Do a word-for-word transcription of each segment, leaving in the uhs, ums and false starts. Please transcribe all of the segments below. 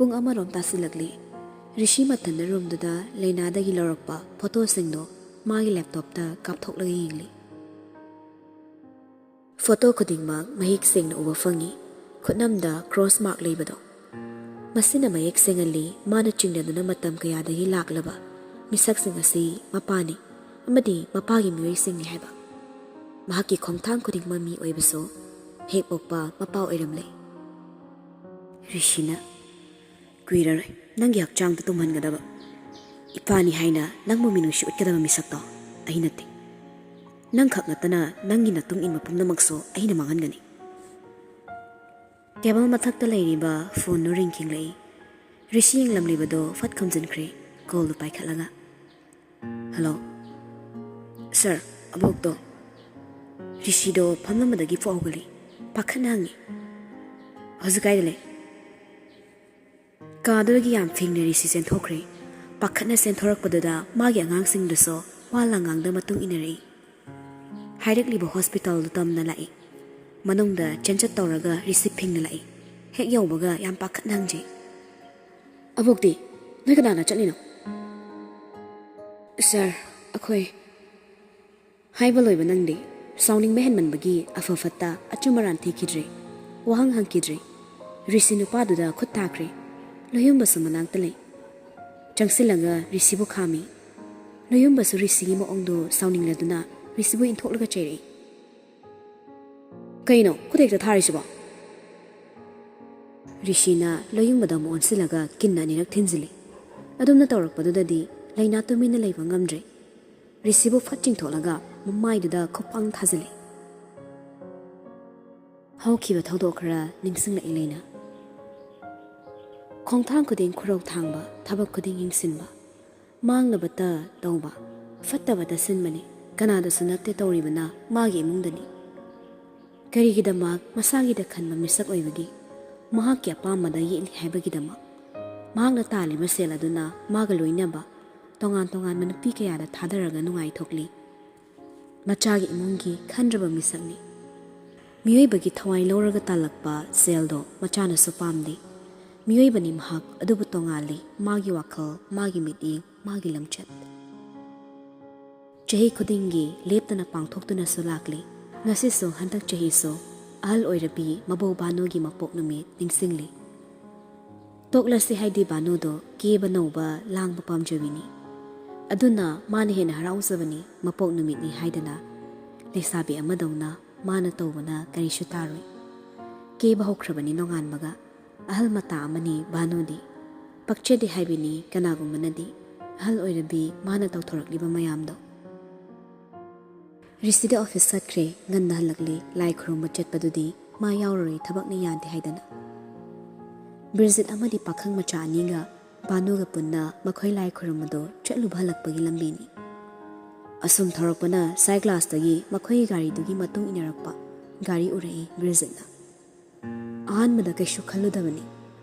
ꯄꯨꯡ ꯑꯃꯔꯣꯝ ꯇꯥꯁꯤꯜꯂꯛꯂꯤ꯫ ꯔꯤꯁꯤ ꯃꯊꯟꯗ ꯔꯨꯝꯗꯨꯗ ꯂꯩꯅꯥꯗꯒꯤ ꯂꯧꯔꯛꯄ ꯐꯣꯇꯣꯁꯤꯡꯗꯣ ꯃꯥꯒꯤ ꯂꯦꯞꯇꯣꯞꯇ ꯀꯥꯞꯊꯣꯛꯂꯒ ꯌꯦꯡꯂꯤ꯫ ꯐꯣꯇꯣ ꯈꯨꯗꯤꯡꯃꯛ ꯃꯌꯦꯛ ꯁꯦꯡꯅ ꯎꯕ ꯐꯪꯏ꯫ ꯈꯨꯠꯅꯝꯗ ꯀ꯭ꯔꯣꯁ ꯃꯥꯔꯛ ꯂꯩꯕꯗꯣ꯫ ꯃꯁꯤꯅ ꯃꯌꯦꯛ ꯁꯦꯡꯍꯜꯂꯤ, ꯃꯥꯅ ꯆꯤꯡꯅꯗꯨꯅ ꯃꯇꯝ ꯀꯌꯥꯗꯒꯤ ꯂꯥꯛꯂꯕ ꯃꯤꯁꯛꯁꯤꯡ ꯑꯁꯤ ꯃꯄꯥꯅꯤ ꯑꯃꯗꯤ ꯃꯄꯥꯒꯤ ꯃꯤꯑꯣꯏꯁꯤꯡꯅꯤ ꯍꯥꯏꯕ꯫ ꯃꯍꯥꯛꯀꯤ ꯈꯣꯡꯊꯥꯡ ꯈꯨꯗꯤꯡꯃꯛ ꯃꯤ ꯑꯣꯏꯕꯁꯨ ꯍꯦꯛ ꯄꯣꯛꯄ ꯃꯄꯥ ꯑꯣꯏꯔꯝꯂꯦ꯫ ꯔꯤꯁꯤꯅ, "ꯀꯨꯏꯔꯔꯣꯏ ꯅꯪꯒꯤ ꯍꯛꯆꯥꯡꯗ ꯇꯨꯝꯍꯟꯒꯗꯕ꯫ ꯏꯄꯥꯅꯤ ꯍꯥꯏꯅ ꯅꯪꯕꯨ ꯃꯤꯅꯨꯡꯁꯤ ꯎꯠꯀꯗꯕ ꯃꯤꯁꯛꯇꯣ ꯑꯩ ꯅꯠꯇꯦ꯫ ꯅꯪꯈꯛ ꯅꯠꯇꯅ ꯅꯪꯒꯤ ꯅꯇꯨꯡ ꯏꯟꯕ ꯄꯨꯝꯅꯃꯛꯁꯨ ꯑꯩꯅ ꯃꯥꯡꯍꯟꯒꯅꯤ꯫" ꯇꯦꯕꯜ ꯃꯊꯛꯇ ꯂꯩꯔꯤꯕ ꯐꯣꯟꯗꯨ ꯔꯤꯡ ꯈꯤꯡꯂꯛꯏ꯫ ꯔꯤꯁꯤ ꯌꯦꯡꯂꯝꯂꯤꯕꯗꯨ ꯐꯠ ꯈꯨꯝꯖꯤꯟꯈ꯭ꯔꯦ, ꯀꯣꯜꯗꯨ ꯄꯥꯏꯈꯠꯂꯒ꯫ "ꯍꯜꯂꯣ꯫ ꯁꯥꯔ, ꯑꯕꯣꯛꯇꯣ, ꯔꯤꯁꯤꯗꯣ ꯐꯝꯂꯝꯕꯗꯒꯤ ꯐꯨꯛ ꯍꯧꯒꯠꯂꯤ꯫ ꯄꯥꯈꯠꯅ ꯍꯪꯉꯤ, 'ꯍꯧꯖꯤꯛ ꯀꯥꯏꯗ ꯂꯩ?'" ꯀꯥꯗꯨꯗꯒꯤ ꯌꯥꯝ ꯐꯤꯡꯅ ꯔꯤꯁꯤ ꯆꯦꯟꯊꯣꯛꯈ꯭ꯔꯦ꯫ ꯄꯥꯈꯠꯅ ꯆꯦꯟꯊꯣꯔꯛꯄꯗꯨꯗ ꯃꯥꯒꯤ ꯑꯉꯥꯡꯁꯤꯡꯗꯨꯁꯨ ꯋꯥ ꯂꯥꯡꯉꯥꯡꯗ ꯃꯇꯨꯡ ꯏꯟꯅꯔꯛꯏ꯫ ꯍꯥꯏꯔꯛꯂꯤꯕ ꯍꯣꯁꯄꯤꯇꯥꯜꯗꯨ ꯇꯝꯅ ꯂꯥꯛꯏ꯫ ꯃꯅꯨꯡꯗ ꯆꯦꯟꯆꯠ ꯇꯧꯔꯒ ꯔꯤꯁꯤ ꯐꯤꯡꯅ ꯂꯥꯛꯏ꯫ ꯍꯦꯛ ꯌꯧꯕꯒ ꯌꯥꯝ ꯄꯥꯈꯠꯅ ꯍꯪꯖꯩ, "ꯑꯕꯣꯛꯇꯤ? ꯅꯣꯏ ꯀꯅꯥꯅ ꯆꯠꯂꯤꯅꯣ?" "ꯁꯥꯔ, ꯑꯩꯈꯣꯏ"꯫ ꯍꯥꯏꯕ ꯂꯣꯏꯕ ꯅꯪꯗꯦ꯫ ꯁꯥꯎꯅꯤꯡꯕ ꯍꯦꯟꯃꯟꯕꯒꯤ ꯑꯐ ꯐꯠꯇ ꯑꯆꯨꯝ ꯑꯔꯥꯟ ꯊꯤꯈꯤꯗ꯭ꯔꯦ꯫ ꯋꯥꯍꯪ ꯍꯪꯈꯤꯗ꯭ꯔꯦ꯫ ꯔꯤꯁꯤ ꯅꯨꯄꯥꯗꯨꯗ ꯈꯨꯠ ꯊꯥꯈ꯭ꯔꯦ꯫ ꯂꯣꯌꯨꯝꯕꯁꯨ ꯃꯅꯥꯛꯇ ꯂꯩ꯫ ꯆꯪꯁꯤꯜꯂꯒ ꯔꯤꯁꯤꯕꯨ ꯈꯥꯝꯃꯤ꯫ ꯂꯣꯌꯨꯝꯕꯁꯨ ꯔꯤꯁꯤꯒꯤ ꯃꯑꯣꯡꯗꯨ ꯁꯥꯎꯅꯤꯡꯂꯗꯨꯅ ꯔꯤꯁꯤꯕꯨ ꯏꯟꯊꯣꯛꯂꯒ ꯆꯩꯔꯛꯏ꯫ "ꯀꯩꯅꯣ ꯈꯨꯠ ꯍꯦꯛꯇ ꯊꯥꯔꯤꯁꯤꯕꯣ?" ꯔꯤꯁꯤꯅ ꯂꯣꯌꯨꯝꯕꯗ ꯑꯃꯨꯛ ꯑꯣꯟꯁꯤꯜꯂꯒ ꯀꯤꯟꯅ ꯑꯅꯤꯔꯛ ꯊꯤꯟꯖꯤꯜꯂꯤ꯫ ꯑꯗꯨꯝꯅ ꯇꯧꯔꯛꯄꯗꯨꯗꯗꯤ ꯂꯩꯅꯥ ꯇꯨꯃꯤꯟꯅ ꯂꯩꯕ ꯉꯝꯗ꯭ꯔꯦ꯫ ꯔꯤꯁꯤꯕꯨ ꯐꯠ ꯆꯤꯡꯊꯣꯛꯂꯒ ꯃꯃꯥꯏꯗꯨꯗ ꯈꯨꯄꯥꯡ ꯊꯥꯖꯤꯜꯂꯤ꯫ ꯍꯧꯈꯤꯕ ꯊꯧꯗꯣꯛ ꯈꯔ ꯅꯤꯡꯁꯤꯡꯂꯛꯏ ꯂꯩꯅꯥ꯫ ꯈꯣꯡꯊꯥꯡ ꯈꯨꯗꯤꯡ ꯈꯨꯔꯧ ꯊꯥꯡꯕ, ꯊꯕꯛ ꯈꯨꯗꯤꯡ ꯌꯦꯡꯁꯤꯟꯕ, ꯃꯥꯡꯂꯕꯇ ꯇꯧꯕ, ꯐꯠꯇꯕꯇ ꯁꯤꯟꯕꯅꯤ꯫ ꯀꯅꯥꯗꯁꯨ ꯅꯠꯇꯦ ꯇꯧꯔꯤꯕꯅ ꯃꯥꯒꯤ ꯏꯃꯨꯡꯗꯅꯤ꯫ ꯀꯔꯤꯒꯤꯗꯃꯛ? ꯃꯁꯥꯒꯤꯗ ꯈꯟꯕ ꯃꯤꯁꯛ ꯑꯣꯏꯕꯒꯤ, ꯃꯍꯥꯛꯀꯤ ꯑꯄꯥꯝꯕꯗ ꯌꯦꯠꯂꯤ ꯍꯥꯏꯕꯒꯤꯗꯃꯛ꯫ ꯃꯍꯥꯛꯅ ꯇꯥꯜꯂꯤꯕ ꯁꯦꯜ ꯑꯗꯨꯅ ꯃꯥꯒ ꯂꯣꯏꯅꯕ ꯇꯣꯉꯥꯟ ꯇꯣꯉꯥꯟꯕ ꯅꯨꯄꯤ ꯀꯌꯥꯗ ꯊꯥꯗꯔꯒ ꯅꯨꯡꯉꯥꯏꯊꯣꯛꯂꯤ꯫ ꯃꯆꯥꯒꯤ ꯏꯃꯨꯡꯒꯤ ꯈꯟꯗ꯭ꯔꯕ ꯃꯤꯁꯛꯅꯤ꯫ ꯃꯤꯑꯣꯏꯕꯒꯤ ꯊꯋꯥꯏ ꯂꯧꯔꯒ ꯇꯥꯜꯂꯛꯄ ꯁꯦꯜꯗꯣ ꯃꯆꯥꯅꯁꯨ ꯄꯥꯝꯗꯦ꯫ ꯃꯤꯑꯣꯏꯕꯅꯤ ꯃꯍꯥꯛ, ꯑꯗꯨꯕꯨ ꯇꯣꯉꯥꯜꯂꯤ ꯃꯥꯒꯤ ꯋꯥꯈꯜ, ꯃꯥꯒꯤ ꯃꯤꯠꯌꯦꯡ, ꯃꯥꯒꯤ ꯂꯝꯆꯠ꯫ ꯆꯍꯤ ꯈꯨꯗꯤꯡꯒꯤ ꯂꯦꯞꯇꯅ ꯄꯥꯡꯊꯣꯛꯇꯨꯅꯁꯨ ꯂꯥꯛꯂꯤ꯫ ꯉꯁꯤꯁꯨ, ꯍꯟꯗꯛ ꯆꯍꯤꯁꯨ ꯑꯍꯜ ꯑꯣꯏꯔꯕꯤ ꯃꯕꯧ ꯚꯥꯅꯨꯒꯤ ꯃꯄꯣꯛ ꯅꯨꯃꯤꯠ ꯅꯤꯡꯁꯤꯡꯂꯤ꯫ ꯇꯣꯛꯂꯁꯤ ꯍꯥꯏꯗꯤ ꯚꯥꯅꯨꯗꯣ ꯀꯦꯕ ꯅꯧꯕ ꯂꯥꯡꯕ ꯄꯥꯝꯖꯕꯤꯅꯤ꯫ ꯑꯗꯨꯅ ꯃꯥꯅ ꯍꯦꯟꯅ ꯍꯔꯥꯎꯖꯕꯅꯤ, ꯃꯄꯣꯛ ꯅꯨꯃꯤꯠꯅꯤ ꯍꯥꯏꯗꯅ꯫ ꯂꯩꯁꯥꯕꯤ ꯑꯃꯗꯧꯅ ꯃꯥꯅ ꯇꯧꯕꯅ ꯀꯔꯤꯁꯨ ꯇꯥꯔꯣꯏ꯫ ꯀꯦꯕ ꯍꯧꯈ꯭ꯔꯕꯅꯤ ꯅꯣꯡꯉꯥꯟꯕꯒ꯫ ꯑꯍꯜ ꯃꯇꯥ ꯑꯃꯅꯤ ꯚꯥꯅꯨꯗꯤ꯫ ꯄꯛꯆꯗꯦ ꯍꯥꯏꯕꯤꯅꯤ ꯀꯅꯥꯒꯨꯝꯕꯅꯗꯤ, ꯑꯍꯜ ꯑꯣꯏꯔꯕꯤ ꯃꯥꯅ ꯇꯧꯊꯣꯔꯛꯂꯤꯕ ꯃꯌꯥꯝꯗꯣ꯫ ꯔꯤꯁꯤꯗꯤ ꯑꯣꯐꯤꯁ ꯆꯠꯈ꯭ꯔꯦ, ꯉꯟꯅ ꯍꯜꯂꯛꯂꯦ꯫ ꯂꯥꯏ ꯈꯨꯔꯨꯝꯕ ꯆꯠꯄꯗꯨꯗꯤ ꯃꯥ ꯌꯥꯎꯔꯔꯣꯏ, ꯊꯕꯛꯅ ꯌꯥꯗꯦ ꯍꯥꯏꯗꯅ꯫ ꯕ꯭ꯔꯤꯖꯤꯠ ꯑꯃꯗꯤ ꯄꯥꯈꯪ ꯃꯆꯥ ꯑꯅꯤꯒ ꯚꯥꯅꯨꯒ ꯄꯨꯟꯅ ꯃꯈꯣꯏ ꯂꯥꯏ ꯈꯨꯔꯨꯝꯕꯗꯣ ꯆꯠꯂꯨꯕ ꯍꯜꯂꯛꯄꯒꯤ ꯂꯝꯕꯤꯅꯤ꯫ ꯑꯁꯨꯝ ꯊꯧꯔꯛꯄꯅ ꯁꯥꯏ ꯒ꯭ꯂꯥꯁꯇꯒꯤ ꯃꯈꯣꯏꯒꯤ ꯒꯥꯔꯤꯗꯨꯒꯤ ꯃꯇꯨꯡ ꯏꯟꯅꯔꯛꯄ ꯒꯥꯔꯤ ꯎꯔꯛꯏ ꯕ꯭ꯔꯤꯖꯤꯠꯅ꯫ ꯑꯍꯥꯟꯕꯗ ꯀꯩꯁꯨ ꯈꯜꯂꯨꯗꯕꯅꯤ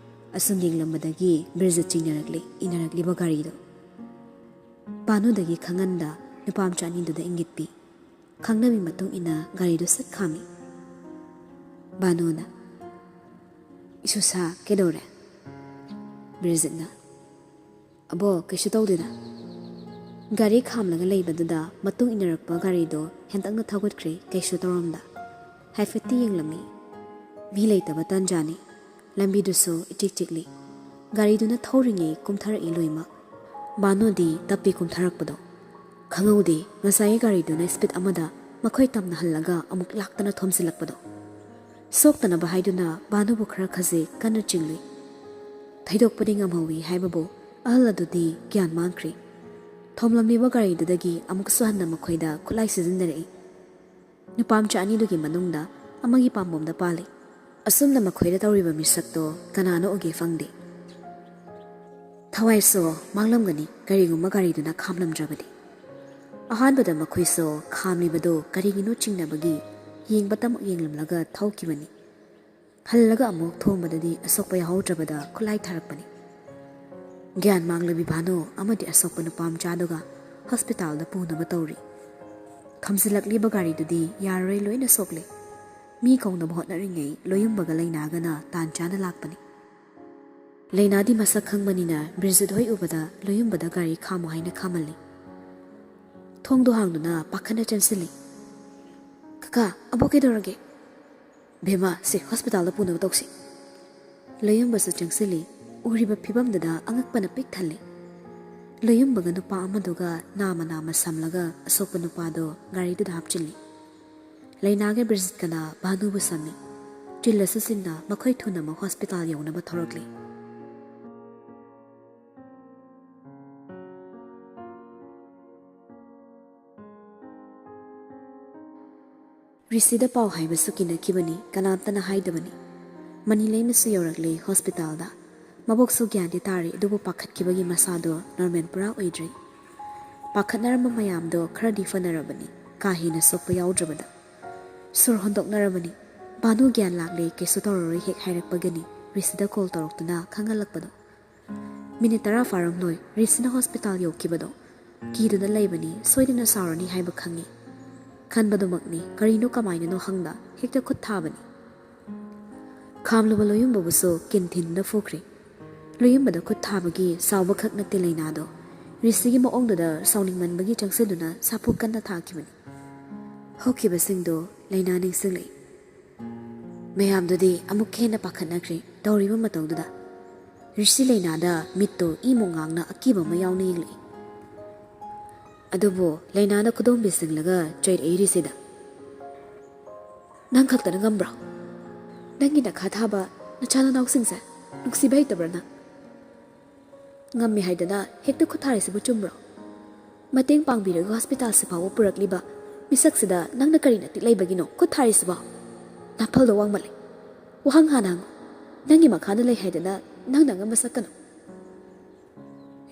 ꯑꯁꯨꯝ ꯌꯦꯡꯂꯝꯕꯗꯒꯤ ꯕ꯭ꯔꯤꯖꯤꯠ ꯆꯤꯡꯅꯔꯛꯂꯤ ꯏꯟꯅꯔꯛꯂꯤꯕ ꯒꯥꯔꯤꯗꯣ꯫ ꯚꯥꯅꯨꯗꯒꯤ ꯈꯪꯍꯟꯗ ꯅꯨꯄꯥ ꯃꯆꯥ ꯑꯅꯤꯗꯨꯗ ꯏꯪꯒꯤꯠ ꯄꯤ꯫ ꯈꯪꯅꯕꯤ ꯃꯇꯨꯡ ꯏꯟꯅ ꯒꯥꯔꯤꯗꯨ ꯁꯠ ꯈꯥꯝꯃꯤ꯫ ꯚꯥꯅꯨꯅ, "ꯏꯁꯨꯁꯥ, ꯀꯩꯗꯧꯔꯦ?" ꯕ꯭ꯔꯤꯖꯤꯠꯅ, "ꯑꯕꯣ, ꯀꯩꯁꯨ ꯇꯧꯗꯦꯗ꯫" ꯒꯥꯔꯤ ꯈꯥꯝꯂꯒ ꯂꯩꯕꯗꯨꯗ ꯃꯇꯨꯡ ꯏꯟꯅꯔꯛꯄ ꯒꯥꯔꯤꯗꯣ ꯍꯦꯟꯇꯛꯅ ꯊꯧꯒꯠꯈ꯭ꯔꯦ, ꯀꯩꯁꯨ ꯇꯧꯔꯝꯗ꯫ ꯍꯥꯏꯐꯦꯠꯇꯤ ꯌꯦꯡꯂꯝꯃꯤ꯫ ꯃꯤ ꯂꯩꯇꯕ ꯇꯟꯖꯥꯅꯤ꯫ ꯂꯝꯕꯤꯗꯨꯁꯨ ꯏꯆꯤꯛ ꯆꯤꯛꯂꯤ꯫ ꯒꯥꯔꯤꯗꯨꯅ ꯊꯧꯔꯤꯉꯩ ꯀꯨꯝꯊꯔꯛꯏ ꯂꯣꯏꯃꯛ꯫ ꯚꯥꯅꯨꯗꯤ ꯇꯞꯄꯤ ꯀꯨꯝꯊꯔꯛꯄꯗꯣ꯫ ꯈꯪꯍꯧꯗꯦ, ꯉꯁꯥꯏꯒꯤ ꯒꯥꯔꯤꯗꯨꯅ ꯁ꯭ꯄꯤꯗ ꯑꯃꯗ ꯃꯈꯣꯏ ꯇꯝꯅ ꯍꯜꯂꯒ ꯑꯃꯨꯛ ꯂꯥꯛꯇꯅ ꯊꯣꯝꯖꯤꯜꯂꯛꯄꯗꯣ꯫ ꯁꯣꯛꯇꯅꯕ ꯍꯥꯏꯗꯨꯅ ꯚꯥꯅꯨꯕꯨ ꯈꯔ ꯈꯖꯤꯛ ꯀꯟꯅ ꯆꯤꯡꯂꯨꯏ꯫ ꯊꯩꯗꯣꯛꯄꯗꯤ ꯉꯝꯍꯧꯏ ꯍꯥꯏꯕꯕꯨ ꯑꯍꯜ ꯑꯗꯨꯗꯤ ꯒ꯭ꯌꯥꯟ ꯃꯥꯡꯈ꯭ꯔꯦ꯫ ꯊꯣꯝꯂꯝꯂꯤꯕ ꯒꯥꯔꯤꯗꯨꯗꯒꯤ ꯑꯃꯨꯛꯁꯨ ꯍꯟꯅ ꯃꯈꯣꯏꯗ ꯈꯨꯠꯂꯥꯏ ꯁꯤꯖꯤꯟꯅꯔꯛꯏ꯫ ꯅꯨꯄꯥ ꯃꯆꯥ ꯑꯅꯤꯗꯨꯒꯤ ꯃꯅꯨꯡꯗ ꯑꯃꯒꯤ ꯄꯥꯝꯕꯣꯝꯗ ꯄꯥꯜꯂꯤ꯫ ꯑꯁꯨꯝꯅ ꯃꯈꯣꯏꯗ ꯇꯧꯔꯤꯕ ꯃꯤꯁꯛꯇꯣ ꯀꯅꯥꯅꯣ ꯎꯒꯦ ꯐꯪꯗꯦ꯫ ꯊꯋꯥꯏꯁꯨ ꯃꯥꯡꯂꯝꯒꯅꯤ ꯀꯔꯤꯒꯨꯝꯕ ꯒꯥꯔꯤꯗꯨꯅ ꯈꯥꯝꯂꯝꯗ꯭ꯔꯕꯗꯤ꯫ ꯑꯍꯥꯟꯕꯗ ꯃꯈꯣꯏꯁꯨ ꯈꯥꯝꯂꯤꯕꯗꯨ ꯀꯔꯤꯒꯤꯅꯣ ꯆꯤꯡꯅꯕꯒꯤ ꯌꯦꯡꯕꯇꯃꯛ ꯌꯦꯡꯂꯝꯂꯒ ꯊꯧꯈꯤꯕꯅꯤ꯫ ꯍꯜꯂꯒ ꯑꯃꯨꯛ ꯊꯣꯝꯕꯗꯗꯤ ꯑꯁꯣꯛꯄ ꯌꯥꯎꯍꯧꯗ꯭ꯔꯕꯗ ꯈꯨꯠꯂꯥꯏ ꯊꯥꯔꯛꯄꯅꯤ꯫ ꯒ꯭ꯌꯥꯟ ꯃꯥꯡꯂꯕꯤ ꯚꯥꯅꯨ ꯑꯃꯗꯤ ꯑꯁꯣꯛꯄ ꯅꯨꯄꯥ ꯃꯆꯥꯗꯨꯒ ꯍꯣꯁꯄꯤꯇꯥꯜꯗ ꯄꯨꯅꯕ ꯇꯧꯔꯤ꯫ ꯈꯝꯖꯤꯜꯂꯛꯂꯤꯕ ꯒꯥꯔꯤꯗꯨꯗꯤ ꯌꯥꯔꯔꯣꯏ, ꯂꯣꯏꯅ ꯁꯣꯛꯂꯦ꯫ ꯃꯤ ꯀꯧꯅꯕ ꯍꯣꯠꯅꯔꯤꯉꯩ ꯂꯣꯌꯨꯝꯕꯒ ꯂꯩꯅꯥꯒꯅ ꯇꯥꯟ ꯆꯥꯅ ꯂꯥꯛꯄꯅꯤ꯫ ꯂꯩꯅꯥꯗꯤ ꯃꯁꯛ ꯈꯪꯕꯅꯤꯅ ꯕ꯭ꯔꯤꯖꯤꯠ ꯍꯣꯏ ꯎꯕꯗ ꯂꯣꯌꯨꯝꯕꯗ ꯒꯥꯔꯤ ꯈꯥꯝꯃꯨ ꯍꯥꯏꯅ ꯈꯥꯝꯍꯜꯂꯤ꯫ ꯊꯣꯡꯗꯣ ꯍꯥꯡꯗꯨꯅ ꯄꯥꯈꯠꯅ ꯆꯪꯁꯤꯜꯂꯤ꯫ "ꯀꯀꯥ, ꯑꯕꯣꯛ ꯀꯩꯗꯧꯔꯒꯦ?" "ꯕꯦꯝꯃ, ꯁꯤ ꯍꯣꯁꯄꯤꯇꯥꯜꯗ ꯄꯨꯅꯕ ꯇꯧꯁꯤ꯫" ꯂꯣꯌꯨꯝꯕꯁꯨ ꯆꯪꯁꯤꯜꯂꯤ꯫ ꯎꯔꯤꯕ ꯐꯤꯕꯝꯗꯨꯗ ꯑꯉꯛꯄꯅ ꯄꯤꯛ ꯊꯜꯂꯤ꯫ ꯂꯣꯌꯨꯝꯕꯒ ꯅꯨꯄꯥ ꯑꯃꯗꯨꯒ ꯅꯥꯃ ꯅꯥꯃ ꯁꯝꯂꯒ ꯑꯁꯣꯛꯄ ꯅꯨꯄꯥꯗꯣ ꯒꯥꯔꯤꯗꯨꯗ ꯍꯥꯞꯆꯤꯜꯂꯤ꯫ ꯂꯩꯅꯥꯒ ꯕ꯭ꯔꯤꯖꯤꯠꯀꯅ ꯚꯥꯅꯨꯕꯨ ꯁꯝꯃꯤ꯫ ꯆꯤꯜꯂꯁꯨ ꯆꯤꯟꯅ ꯃꯈꯣꯏ ꯊꯨꯅꯃꯛ ꯍꯣꯁꯄꯤꯇꯥꯜ ꯌꯧꯅꯕ ꯊꯧꯔꯛꯂꯤ꯫ ꯔꯤꯁꯤꯗ ꯄꯥꯎ ꯍꯥꯏꯕꯁꯨ ꯀꯤꯅꯈꯤꯕꯅꯤ, ꯀꯅꯥꯝꯇꯅ ꯍꯥꯏꯗꯕꯅꯤ꯫ ꯃꯅꯤ ꯂꯩꯃꯁꯨ ꯌꯧꯔꯛꯂꯦ ꯍꯣꯁꯄꯤꯇꯥꯜꯗ꯫ ꯃꯕꯣꯛꯁꯨ ꯒ꯭ꯌꯥꯟꯗꯤ ꯇꯥꯔꯦ, ꯑꯗꯨꯕꯨ ꯄꯥꯈꯠꯈꯤꯕꯒꯤ ꯃꯁꯥꯗꯣ ꯅꯣꯔꯃꯦꯜ ꯄꯨꯔꯥ ꯑꯣꯏꯗ꯭ꯔꯤ꯫ ꯄꯥꯈꯠꯅꯔꯝꯕ ꯃꯌꯥꯝꯗꯣ ꯈꯔꯗꯤ ꯐꯅꯔꯕꯅꯤ, ꯀꯥ ꯍꯦꯟꯅ ꯁꯣꯛꯄ ꯌꯥꯎꯗ꯭ꯔꯕꯗ꯫ ꯁꯨꯔ ꯍꯣꯟꯗꯣꯛꯅꯔꯕꯅꯤ꯫ "ꯚꯥꯅꯨ ꯒ꯭ꯌꯥꯟ ꯂꯥꯛꯂꯦ, ꯀꯩꯁꯨ ꯇꯧꯔꯔꯣꯏ" ꯍꯦꯛ ꯍꯥꯏꯔꯛꯄꯒꯅꯤ ꯔꯤꯁꯤꯗ ꯀꯣꯜ ꯇꯧꯔꯛꯇꯨꯅ ꯈꯪꯍꯜꯂꯛꯄꯗꯣ꯫ ꯃꯤꯅꯤꯠ ꯇꯔꯥ ꯐꯥꯔꯝꯂꯣꯏ ꯔꯤꯁꯤꯅ ꯍꯣꯁꯄꯤꯇꯥꯜ ꯌꯧꯈꯤꯕꯗꯣ꯫ ꯀꯤꯗꯨꯅ ꯂꯩꯕꯅꯤ, ꯁꯣꯏꯗꯅ ꯁꯥꯎꯔꯅꯤ ꯍꯥꯏꯕ ꯈꯪꯉꯤ꯫ ꯈꯟꯕꯗꯨꯃꯛꯅꯤ, ꯀꯔꯤꯅꯣ ꯀꯃꯥꯏꯅꯅꯣ ꯈꯪꯗ ꯍꯦꯛꯇ ꯈꯨꯠ ꯊꯥꯕꯅꯤ꯫ ꯈꯥꯝꯂꯨꯕ ꯂꯣꯌꯨꯝꯕꯕꯨꯁꯨ ꯀꯤꯟ ꯊꯤꯟꯗꯨꯅ ꯐꯨꯈ꯭ꯔꯦ꯫ ꯂꯣꯌꯨꯝꯕꯗ ꯈꯨꯠ ꯊꯥꯕꯒꯤ ꯁꯥꯎꯕ ꯈꯛ ꯅꯠꯇꯦ ꯂꯩꯅꯥꯗꯣ, ꯔꯤꯁꯤꯒꯤ ꯃꯑꯣꯡꯗꯨꯗ ꯁꯥꯎꯅꯤꯡꯃꯟꯕꯒꯤ ꯆꯪꯁꯤꯟꯗꯨꯅ ꯁꯥꯐꯨ ꯀꯟꯅ ꯊꯥꯈꯤꯕꯅꯤ꯫ ꯍꯧꯈꯤꯕꯁꯤꯡꯗꯣ ꯂꯩꯅꯥ ꯅꯤꯡꯁꯤꯡꯂꯛꯏ꯫ ꯃꯌꯥꯝꯗꯨꯗꯤ ꯑꯃꯨꯛꯀ ꯍꯦꯟꯅ ꯄꯥꯈꯠꯅꯈ꯭ꯔꯦ ꯇꯧꯔꯤꯕ ꯃꯇꯧꯗꯨꯗ꯫ ꯔꯤꯁꯤ ꯂꯩꯅꯥꯗ ꯃꯤꯠꯇꯣ ꯏꯃꯨꯛ ꯉꯥꯡꯅ ꯑꯀꯤꯕ ꯑꯃ ꯌꯥꯎꯅ ꯌꯦꯡꯂꯛꯏ꯫ ꯑꯗꯨꯕꯨ ꯂꯩꯅꯥꯗ ꯈꯨꯗꯣꯝꯕꯤ ꯆꯤꯡꯂꯒ ꯆꯩꯔꯛꯏ ꯔꯤꯁꯤꯗ꯫ "ꯅꯪ ꯈꯛꯇꯅ ꯉꯝꯕ꯭ꯔꯣ? ꯅꯪꯒꯤ ꯅꯈꯥ ꯊꯥꯕ ꯅꯆꯥ ꯅꯅꯥꯎꯁꯤꯡꯁꯦ ꯅꯨꯡꯁꯤꯕ ꯍꯩꯇꯕ꯭ꯔꯥ ꯅꯪ? ꯉꯝꯃꯤ ꯍꯥꯏꯗꯅ ꯍꯦꯛꯇ ꯈꯨꯠ ꯊꯥꯔꯤꯁꯤꯕꯨ ꯆꯨꯝꯕ꯭ꯔꯣ? ꯃꯇꯦꯡ ꯄꯥꯡꯕꯤꯔꯒ ꯍꯣꯁꯄꯤꯇꯥꯜꯁꯤ ꯐꯥꯎꯕ ꯄꯨꯔꯛꯂꯤꯕ ꯃꯤꯁꯛꯁꯤꯗ ꯅꯪꯅ ꯀꯔꯤ ꯅꯇꯤꯛ ꯂꯩꯕꯒꯤꯅꯣ ꯈꯨꯠ ꯊꯥꯔꯤꯁꯤꯕꯣ? ꯅꯥꯐꯜꯗꯣ ꯋꯥꯡꯃꯜꯂꯦ꯫ ꯋꯥꯍꯪ ꯍꯥꯟꯅ ꯍꯪꯉꯨ꯫ ꯅꯪꯒꯤ ꯃꯈꯥꯗ ꯂꯩ ꯍꯥꯏꯗꯅ ꯅꯪꯅ ꯑꯉꯝꯕ ꯆꯠꯀꯅꯨ꯫"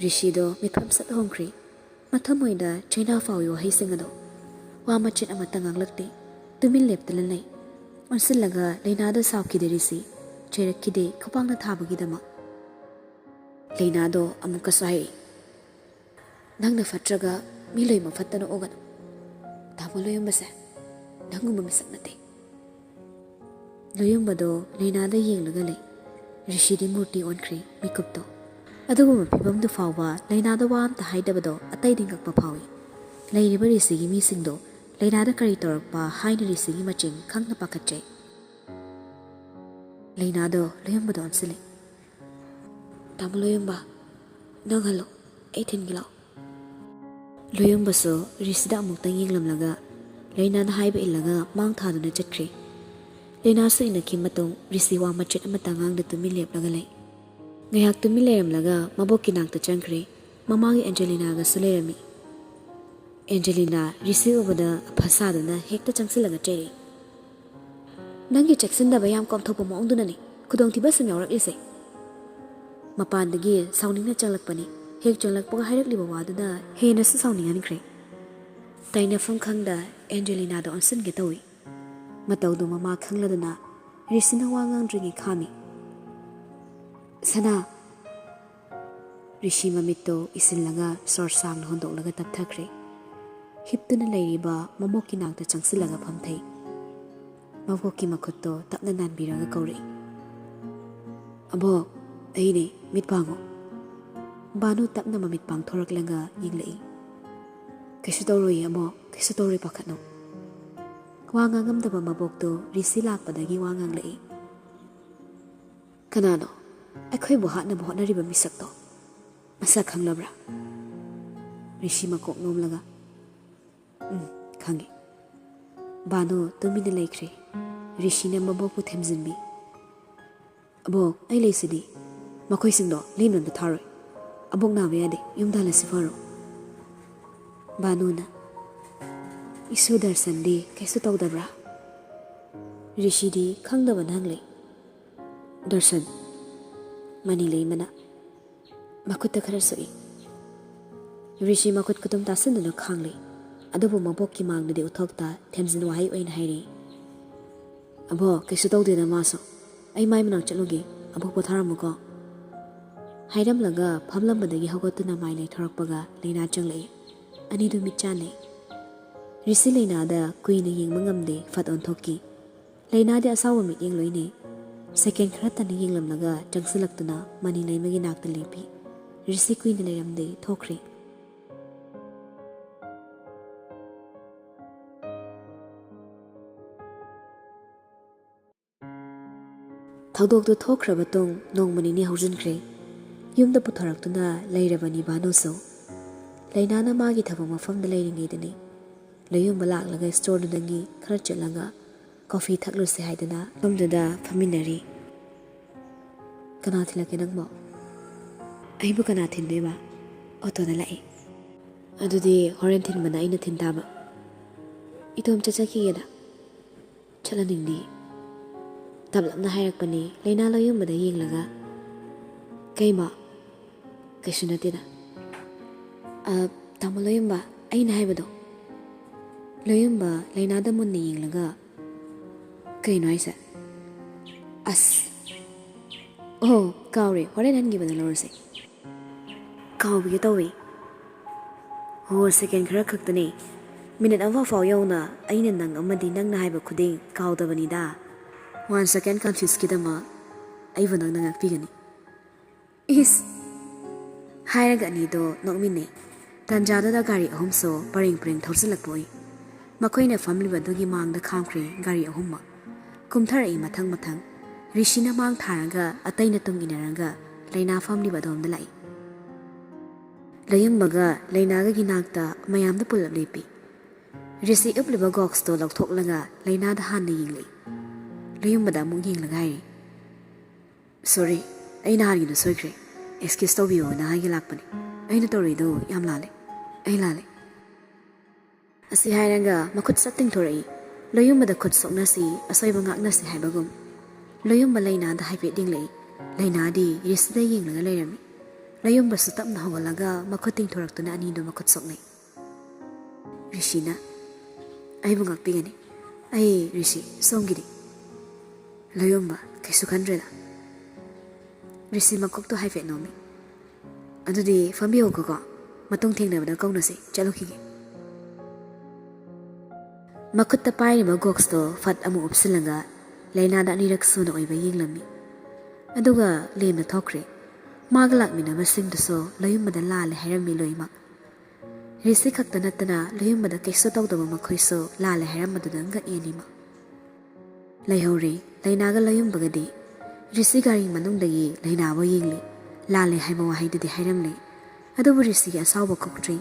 ꯔꯤꯁꯤꯗꯣ ꯃꯤꯠꯐꯝ ꯁꯠ ꯍꯣꯡꯈ꯭ꯔꯦ꯫ ꯃꯊꯃꯣꯏꯗ ꯆꯩꯅꯥ ꯐꯥꯎꯏ ꯋꯥꯍꯩꯁꯤꯡ ꯑꯗꯣ꯫ ꯋꯥ ꯃꯆꯦꯠ ꯑꯃꯠꯇ ꯉꯥꯡꯂꯛꯇꯦ꯫ ꯇꯨꯃꯤꯟ ꯂꯦꯞꯇꯅ ꯂꯩ꯫ ꯑꯣꯟꯁꯤꯜꯂꯒ ꯂꯩꯅꯥꯗ ꯁꯥꯎꯈꯤꯗꯦ ꯔꯤꯁꯤ꯫ ꯆꯩꯔꯛꯈꯤꯗꯦ ꯈꯨꯄꯥꯛꯅ ꯊꯥꯕꯒꯤꯗꯃꯛ꯫ ꯂꯩꯅꯥꯗꯣ ꯑꯃꯨꯛꯀꯁꯨ ꯍꯥꯏꯔꯛꯏ꯫ "ꯅꯪꯅ ꯐꯠꯇ꯭ꯔꯒ ꯃꯤ ꯂꯣꯏꯅꯃꯛ ꯐꯠꯇꯅ ꯎꯒꯅꯨ꯫ ꯇꯥꯃꯣ ꯂꯣꯌꯨꯝꯕꯁꯦ ꯅꯪꯒꯨꯝꯕ ꯃꯤꯁꯛ ꯅꯠꯇꯦ꯫" ꯂꯣꯌꯨꯝꯕꯗꯣ ꯂꯩꯅꯥꯗ ꯌꯦꯡꯂꯒ ꯂꯩ꯫ ꯔꯤꯁꯤꯗꯤ ꯃꯨꯔꯇꯤ ꯑꯣꯟꯈ꯭ꯔꯦ꯫ ꯃꯤꯀꯨꯞꯇꯣ ꯑꯗꯨꯒꯨꯝꯕ ꯐꯤꯕꯝꯗꯨ ꯐꯥꯎꯕ ꯂꯩꯅꯥꯗ ꯋꯥ ꯑꯝꯇ ꯍꯥꯏꯗꯕꯗꯣ ꯑꯇꯩꯗꯤ ꯉꯛꯄ ꯐꯥꯎꯏ꯫ ꯂꯩꯔꯤꯕ ꯔꯤꯁꯤꯒꯤ ꯃꯤꯁꯤꯡꯗꯣ ꯂꯩꯅꯥꯗ ꯀꯔꯤ ꯇꯧꯔꯛꯄ ꯍꯥꯏꯅ ꯔꯤꯁꯤꯒꯤ ꯃꯆꯤꯡ ꯈꯪꯅ ꯄꯥꯈꯠꯆꯩ꯫ ꯂꯩꯅꯥꯗꯣ ꯂꯣꯌꯝꯕꯗ ꯑꯣꯟꯁꯤꯜꯂꯦ꯫ "ꯇꯥꯃꯣ ꯂꯣꯌꯝꯕ, ꯅꯪ ꯍꯜꯂꯣ, ꯑꯩ ꯊꯤꯟꯒꯦ ꯂꯥꯛꯑꯣ꯫" ꯂꯣꯌꯝꯕꯁꯨ ꯔꯤꯁꯤꯗ ꯑꯃꯨꯛꯇꯪ ꯌꯦꯡꯂꯝꯂꯒ ꯂꯩꯅꯥꯅ ꯍꯥꯏꯕ ꯏꯜꯂꯒ ꯃꯥꯡ ꯊꯥꯗꯨꯅ ꯆꯠꯈ꯭ꯔꯦ꯫ ꯂꯩꯅꯥꯁꯨ ꯏꯟꯅꯈꯤ ꯃꯇꯨꯡ ꯔꯤꯁꯤ ꯋꯥ ꯃꯆꯦꯠ ꯑꯃꯠꯇ ꯉꯥꯡꯗ ꯇꯨꯃꯤꯟ ꯂꯦꯞꯂꯒ ꯂꯩ꯫ ꯉꯥꯏꯍꯥꯛ ꯇꯨꯃꯤꯟ ꯂꯩꯔꯝꯂꯒ ꯃꯕꯣꯛꯀꯤ ꯅꯥꯛꯇ ꯆꯪꯈ꯭ꯔꯦ꯫ ꯃꯃꯥꯒꯤ ꯑꯦꯟꯖꯦꯂꯤꯅꯥꯒꯁꯨ ꯂꯩꯔꯝꯃꯤ꯫ ꯑꯦꯟꯖꯦꯂꯤꯅꯥ ꯔꯤꯁꯤ ꯎꯕꯗ ꯑꯐ ꯁꯥꯗꯨꯅ ꯍꯦꯛꯇ ꯆꯪꯁꯤꯜꯂꯒ ꯆꯩꯔꯛꯏ꯫ "ꯅꯪꯒꯤ ꯆꯦꯛꯁꯤꯟꯗꯕ ꯌꯥꯝ ꯀꯣꯝꯊꯣꯛꯄ ꯃꯑꯣꯡꯗꯨꯅꯅꯤ ꯈꯨꯗꯣꯡꯊꯤꯕ ꯁꯨꯝ ꯌꯥꯎꯔꯛꯂꯤꯁꯦ꯫" ꯃꯄꯥꯟꯗꯒꯤ ꯁꯥꯎꯅꯤꯡꯅ ꯆꯪꯂꯛꯄꯅꯤ꯫ ꯍꯦꯛ ꯆꯪꯂꯛꯄꯒ ꯍꯥꯏꯔꯛꯂꯤꯕ ꯋꯥꯗꯨꯅ ꯍꯦꯟꯅꯁꯨ ꯁꯥꯎꯅꯤꯡꯍꯟꯈ꯭ꯔꯦ꯫ ꯇꯥꯏꯅꯐꯝ ꯈꯪꯗ ꯑꯦꯟꯖꯦꯂꯤꯅꯥꯗ ꯑꯣꯟꯁꯤꯟꯒꯦ ꯇꯧꯏ꯫ ꯃꯇꯧꯗꯨ ꯃꯃꯥ ꯈꯪꯂꯗꯨꯅ ꯔꯤꯁꯤꯅ ꯋꯥ ꯉꯥꯡꯗ꯭ꯔꯤꯉꯩ ꯈꯥꯝꯃꯤ꯫ "ꯁꯅꯥ!" ꯔꯤꯁꯤ ꯃꯃꯤꯠꯇꯨ ꯏꯁꯤꯜꯂꯒ ꯁꯣꯔ ꯁꯥꯡꯅ ꯍꯣꯟꯗꯣꯛꯂꯒ ꯇꯞꯊꯈ꯭ꯔꯦ꯫ ꯍꯤꯞꯇꯨꯅ ꯂꯩꯔꯤꯕ ꯃꯃꯣꯛꯀꯤ ꯅꯥꯛꯇ ꯆꯪꯁꯤꯜꯂꯒ ꯐꯝꯊꯩ꯫ ꯃꯕꯣꯛꯀꯤ ꯃꯈꯨꯠꯇꯣ ꯇꯞꯅ ꯅꯥꯟꯕꯤꯔꯒ ꯀꯧꯔꯛꯏ꯫ "ꯑꯕꯣꯛ, ꯑꯩꯅꯦ, ꯃꯤꯠ ꯄꯥꯡꯉꯣ꯫" ꯕꯥꯅꯨ ꯇꯞꯅ ꯃꯃꯤꯠ ꯄꯥꯡꯊꯣꯔꯛꯂꯒ ꯌꯦꯡꯂꯛꯏ꯫ "ꯀꯩꯁꯨ ꯇꯧꯔꯣꯏꯌꯦ ꯑꯕꯣꯛ, ꯀꯩꯁꯨ ꯇꯧꯔꯣꯏ, ꯄꯥꯈꯠꯅꯨ꯫" ꯋꯥ ꯉꯥꯡꯉꯝꯗꯕ ꯃꯕꯣꯛꯇꯣ ꯔꯤꯁꯤ ꯂꯥꯛꯄꯗꯒꯤ ꯋꯥ ꯉꯥꯡꯂꯛꯏ꯫ "ꯀꯅꯥꯅꯣ? ꯑꯩꯈꯣꯏꯕꯨ ꯍꯥꯠꯅꯕ ꯍꯣꯠꯅꯔꯤꯕ ꯃꯤꯁꯛꯇꯣ ꯃꯁꯛ ꯈꯪꯂꯕ꯭ꯔꯥ?" ꯔꯤꯁꯤ ꯃꯀꯣꯛ ꯅꯣꯝꯂꯒ, "ꯎꯝ, ꯈꯪꯉꯤ꯫" ꯕꯥꯅꯨ ꯇꯨꯃꯤꯟꯅ ꯂꯩꯈ꯭ꯔꯦ꯫ ꯔꯤꯁꯤꯅ ꯃꯕꯣꯛꯄꯨ ꯊꯦꯝꯖꯤꯟꯕꯤ꯫ "ꯑꯕꯣꯛ, ꯑꯩ ꯂꯩꯁꯤꯗꯤ꯫ ꯃꯈꯣꯏꯁꯤꯡꯗꯣ ꯂꯦꯝꯅ ꯑꯝꯇ ꯊꯥꯔꯣꯏ꯫ ꯑꯕꯣꯛ ꯅꯥꯕ ꯌꯥꯗꯦ, ꯌꯨꯝꯗ ꯍꯜꯂꯁꯤ ꯐꯔꯣ꯫" ꯕꯥꯅꯨꯅ, "ꯏꯁꯨ ꯗꯔꯁꯟꯗꯤ ꯀꯩꯁꯨ ꯇꯧꯗꯕ꯭ꯔꯥ?" ꯔꯤꯁꯤꯗꯤ ꯈꯪꯗꯕꯅ ꯍꯪꯂꯦ꯫ "ꯗꯔꯁꯟ?" ꯃꯅꯤ ꯂꯩꯃꯅ, "ꯃꯈꯨꯠꯇ ꯈꯔ ꯁꯣꯛꯏ꯫" ꯔꯤꯁꯤ ꯃꯈꯨꯠ ꯈꯨꯇꯨꯝ ꯇꯥꯁꯤꯟꯗꯨꯅ ꯈꯥꯡꯂꯤ꯫ ꯑꯗꯨꯕꯨ ꯃꯕꯣꯛꯀꯤ ꯃꯥꯡꯗꯗꯤ ꯎꯠꯊꯣꯛꯇ ꯊꯦꯝꯖꯤꯟ ꯋꯥꯍꯩ ꯑꯣꯏꯅ ꯍꯥꯏꯔꯤ꯫ "ꯑꯕꯣꯛ, ꯀꯩꯁꯨ ꯇꯧꯗꯦꯗ ꯃꯥꯁꯨ꯫ ꯑꯩ ꯃꯥꯏ ꯃꯅꯥꯛ ꯆꯠꯂꯨꯒꯦ꯫ ꯑꯕꯣꯛ ꯄꯣꯊꯥꯔꯝꯃꯨꯀꯣ꯫" ꯍꯥꯏꯔꯝꯂꯒ ꯐꯝꯂꯝꯕꯗꯒꯤ ꯍꯧꯒꯠꯇꯨꯅ ꯃꯥꯏ ꯂꯩꯊꯣꯔꯛꯄꯒ ꯂꯩꯅꯥ ꯆꯪꯂꯛꯏ꯫ ꯑꯅꯤꯗꯨ ꯃꯤꯠ ꯆꯥꯟꯅꯩ꯫ ꯔꯤꯁꯤ ꯂꯩꯅꯥꯗ ꯀꯨꯏꯅ ꯌꯦꯡꯕ ꯉꯝꯗꯦ, ꯐꯠ ꯑꯣꯟꯊꯣꯛꯈꯤ꯫ ꯂꯩꯅꯥꯗꯤ ꯑꯁꯥꯎꯕ ꯃꯤꯠꯌꯦꯡ ꯂꯣꯏꯅꯩ꯫ ꯁꯦꯀꯦꯟ ꯈꯔꯇꯅ ꯌꯦꯡꯂꯝꯂꯒ ꯆꯪꯁꯤꯜꯂꯛꯇꯨꯅ ꯃꯅꯤ ꯂꯩꯃꯒꯤ ꯅꯥꯛꯇ ꯂꯦꯞꯄꯤ꯫ ꯔꯤꯁꯤ ꯀꯨꯏꯅ ꯂꯩꯔꯝꯗꯦ, ꯊꯣꯛꯈ꯭ꯔꯦ꯫ ꯊꯧꯗꯣꯛꯇꯨ ꯊꯣꯛꯈ꯭ꯔꯕ ꯇꯨꯡ ꯅꯣꯡꯃ ꯅꯤꯅꯤ ꯍꯧꯖꯤꯟꯈ꯭ꯔꯦ꯫ ꯌꯨꯝꯗ ꯄꯨꯊꯣꯔꯛꯇꯨꯅ ꯂꯩꯔꯕꯅꯤ ꯚꯥꯅꯨꯁꯨ꯫ ꯂꯩꯅꯥꯅ ꯃꯥꯒꯤ ꯊꯕꯛ ꯃꯐꯝꯗ ꯂꯩꯔꯤꯉꯩꯗꯅꯤ ꯂꯌꯨꯝꯕ ꯂꯥꯛꯂꯒ ꯁ꯭ꯇꯣꯔꯗꯨꯗꯒꯤ ꯈꯔ ꯆꯠꯂꯒ ꯀꯣꯐꯤ ꯊꯛꯂꯨꯁꯦ ꯍꯥꯏꯗꯨꯅ ꯃꯐꯝꯗꯨꯗ ꯐꯝꯃꯤꯟꯅꯔꯤ꯫ "ꯀꯅꯥ ꯊꯤꯜꯂꯛꯀꯦ ꯅꯪꯕꯣ?" "ꯑꯩꯕꯨ ꯀꯅꯥ ꯊꯤꯟꯗꯣꯏꯕ? ꯑꯣꯇꯣꯗ ꯂꯥꯛꯏ꯫" "ꯑꯗꯨꯗꯤ ꯍꯣꯔꯦꯟ ꯊꯤꯟꯕꯅ ꯑꯩꯅ ꯊꯤꯟ ꯇꯥꯕ꯫ ꯏꯇꯣꯝ ꯆꯠꯆꯈꯤꯒꯦꯗ꯫ ꯆꯠꯍꯟꯅꯤꯡꯗꯦ꯫" ꯇꯞꯂꯞꯅ ꯍꯥꯏꯔꯛꯄꯅꯤ ꯂꯩꯅꯥ ꯂꯣꯌꯨꯝꯕꯗ ꯌꯦꯡꯂꯒ꯫ "ꯀꯩꯃ?" "ꯀꯩꯁꯨ ꯅꯠꯇꯦꯗ꯫" "ꯑ, ꯇꯥꯃꯣ ꯂꯣꯌꯨꯝꯕ, ꯑꯩꯅ ꯍꯥꯏꯕꯗꯣ꯫" ꯂꯣꯌꯨꯝꯕ ꯂꯩꯅꯥꯗ ꯃꯨꯟꯅ ꯌꯦꯡꯂꯒ, "ꯀꯩꯅꯣ ꯍꯥꯏꯁꯦ?" "ꯑꯁ, ꯑꯣ, ꯀꯥꯎꯔꯦ, ꯍꯣꯔꯦꯟ ꯍꯟꯈꯤꯕꯗ ꯂꯧꯔꯁꯦ꯫" "ꯀꯥꯎꯕꯤꯒꯦ ꯇꯧꯋꯦ꯫" "ꯍꯣ, ꯁꯦꯀꯦꯟ ꯈꯔ ꯈꯛꯇꯅꯦ꯫ ꯃꯤꯅꯤꯠ ꯑꯃ ꯐꯥꯎ ꯌꯧꯅ ꯑꯩꯅ ꯅꯪ ꯑꯃꯗꯤ ꯅꯪꯅ ꯍꯥꯏꯕ ꯈꯨꯗꯤꯡ ꯀꯥꯎꯗꯕꯅꯤꯗ꯫ One second confuseꯀꯤꯗꯃꯛ ꯑꯩꯕꯨ ꯅꯪꯅ ꯉꯥꯛꯄꯤꯒꯅꯤ꯫" ꯏꯁ! ꯍꯥꯏꯔꯒ ꯑꯅꯤꯗꯣ ꯅꯣꯛꯃꯤꯟꯅꯩ꯫ ꯇꯟꯖꯥꯗꯨꯗ ꯒꯥꯔꯤ ꯑꯍꯨꯝꯁꯨ ꯄꯔꯦꯡ ꯄꯔꯦꯡ ꯊꯧꯖꯤꯜꯂꯛꯄ ꯎꯏ꯫ ꯃꯈꯣꯏꯅ ꯐꯝꯂꯤꯕꯗꯨꯒꯤ ꯃꯥꯡꯗ ꯈꯥꯝꯈ꯭ꯔꯦ ꯒꯥꯔꯤ ꯑꯍꯨꯝꯃꯛ꯫ ꯀꯨꯝꯊꯔꯛꯏ ꯃꯊꯪ ꯃꯊꯪ꯫ ꯔꯤꯁꯤꯅ ꯃꯥꯡ ꯊꯥꯔꯒ ꯑꯇꯩꯅ ꯇꯨꯡ ꯏꯟꯅꯔꯒ ꯂꯩꯅꯥ ꯐꯝꯂꯤꯕ ꯑꯗꯣꯝꯗ ꯂꯥꯛꯏ꯫ ꯂꯌꯨꯝꯕꯒ ꯂꯩꯅꯥꯒꯒꯤ ꯅꯥꯛꯇ ꯃꯌꯥꯝꯗ ꯄꯨꯂꯞ ꯂꯦꯞꯄꯤ꯫ ꯔꯤꯁꯤ ꯎꯞꯂꯤꯕ ꯒꯣꯛꯁꯇꯣ ꯂꯧꯊꯣꯛꯂꯒ ꯂꯩꯅꯥꯗ ꯍꯥꯟꯅ ꯌꯦꯡꯂꯛꯏ꯫ ꯂꯌꯨꯝꯕꯗ ꯑꯃꯨꯛ ꯌꯦꯡꯂꯒ ꯍꯥꯏꯔꯤ, "Sorry, ꯑꯩ ꯅꯍꯥꯟꯒꯤꯗꯣ ꯁꯣꯏꯈ꯭ꯔꯦ꯫ Excuse ꯇꯧꯕꯤꯌꯣꯅ ꯍꯥꯏꯒꯦ ꯂꯥꯛꯄꯅꯦ꯫ ꯑꯩꯅ ꯇꯧꯔꯤꯗꯣ ꯌꯥꯝ ꯂꯥꯜꯂꯦ꯫ ꯑꯩ ꯂꯥꯜꯂꯦ꯫" ꯑꯁꯤ ꯍꯥꯏꯔꯒ ꯃꯈꯨꯠ ꯁꯠ ꯇꯤꯡꯊꯣꯔꯛꯏ꯫ ꯂꯣꯌꯨꯝꯕꯗ ꯈꯨꯠ ꯁꯣꯛꯅꯁꯤ, ꯑꯁꯣꯏꯕ ꯉꯥꯛꯅꯁꯤ ꯍꯥꯏꯕꯒꯨꯝ꯫ ꯂꯣꯌꯨꯝꯕ ꯂꯩꯅꯥꯗ ꯍꯥꯏꯐꯦꯠ ꯌꯦꯡꯂꯛꯏ꯫ ꯂꯩꯅꯥꯗꯤ ꯔꯤꯁꯤꯗ ꯌꯦꯡꯂꯒ ꯂꯩꯔꯝꯃꯤ꯫ ꯂꯣꯌꯨꯝꯕꯁꯨ ꯇꯞꯅ ꯍꯧꯒꯠꯂꯒ ꯃꯈꯨꯠ ꯇꯤꯡꯊꯣꯔꯛꯇꯨꯅ ꯑꯅꯤꯗꯨ ꯃꯈꯨꯠ ꯁꯣꯛꯅꯩ꯫ ꯔꯤꯁꯤꯅ, "ꯑꯩꯕꯨ ꯉꯥꯛꯄꯤꯒꯅꯤ꯫ ꯑꯩ ꯔꯤꯁꯤ, ꯁꯣꯝꯒꯤꯗꯤ?" ꯂꯣꯌꯨꯝꯕ, "ꯀꯩꯁꯨ ꯈꯟꯗ꯭ꯔꯦꯗ꯫" ꯔꯤꯁꯤ ꯃꯀꯣꯛꯇꯣ ꯍꯥꯏꯐꯦꯠ ꯅꯣꯝꯃꯤ꯫ "ꯑꯗꯨꯗꯤ ꯐꯝꯕꯤꯌꯣꯀꯣ, ꯃꯇꯨꯡ ꯊꯦꯡꯅꯕꯗ ꯀꯧꯅꯁꯤ, ꯆꯠꯂꯨꯈꯤꯒꯦ꯫" ꯃꯈꯨꯠꯇ ꯄꯥꯏꯔꯤꯕ ꯒꯣꯛꯁꯇꯣ ꯐꯠ ꯑꯃꯨꯛ ꯎꯞꯁꯤꯜꯂꯒ ꯂꯩꯅꯥꯗ ꯑꯅꯤꯔꯛ ꯁꯨꯅ ꯑꯣꯏꯕ ꯌꯦꯡꯂꯝꯃꯤ꯫ ꯑꯗꯨꯒ ꯂꯦꯝꯅ ꯊꯣꯛꯈ꯭ꯔꯦ꯫ ꯃꯥꯒ ꯂꯥꯛꯃꯤꯟꯅꯕꯁꯤꯡꯗꯨꯁꯨ ꯂꯣꯌꯨꯝꯕꯗ ꯂꯥꯜꯂꯦ ꯍꯥꯏꯔꯝꯃꯤ ꯂꯣꯏꯅꯃꯛ꯫ ꯔꯤꯁꯤ ꯈꯛꯇ ꯅꯠꯇꯅ ꯂꯣꯌꯨꯝꯕꯗ ꯀꯩꯁꯨ ꯇꯧꯗꯕ ꯃꯈꯣꯏꯁꯨ ꯂꯥꯜꯂꯦ ꯍꯥꯏꯔꯝꯕꯗꯨꯗ ꯉꯛꯑꯦ ꯑꯅꯤꯃꯛ꯫ ꯂꯩꯍꯧꯔꯦ ꯂꯩꯅꯥꯒ ꯂꯣꯌꯨꯝꯕꯒꯗꯤ꯫ ꯔꯤꯁꯤ ꯒꯥꯔꯤ ꯃꯅꯨꯡꯗꯒꯤ ꯂꯩꯅꯥꯕꯨ ꯌꯦꯡꯂꯤ꯫ ꯂꯥꯜꯂꯦ ꯍꯥꯏꯕ ꯋꯥꯍꯩꯗꯨꯗꯤ ꯍꯥꯏꯔꯝꯂꯦ꯫ ꯑꯗꯨꯕꯨ ꯔꯤꯁꯤꯒꯤ ꯑꯁꯥꯎꯕ ꯀꯣꯛꯇ꯭ꯔꯤ꯫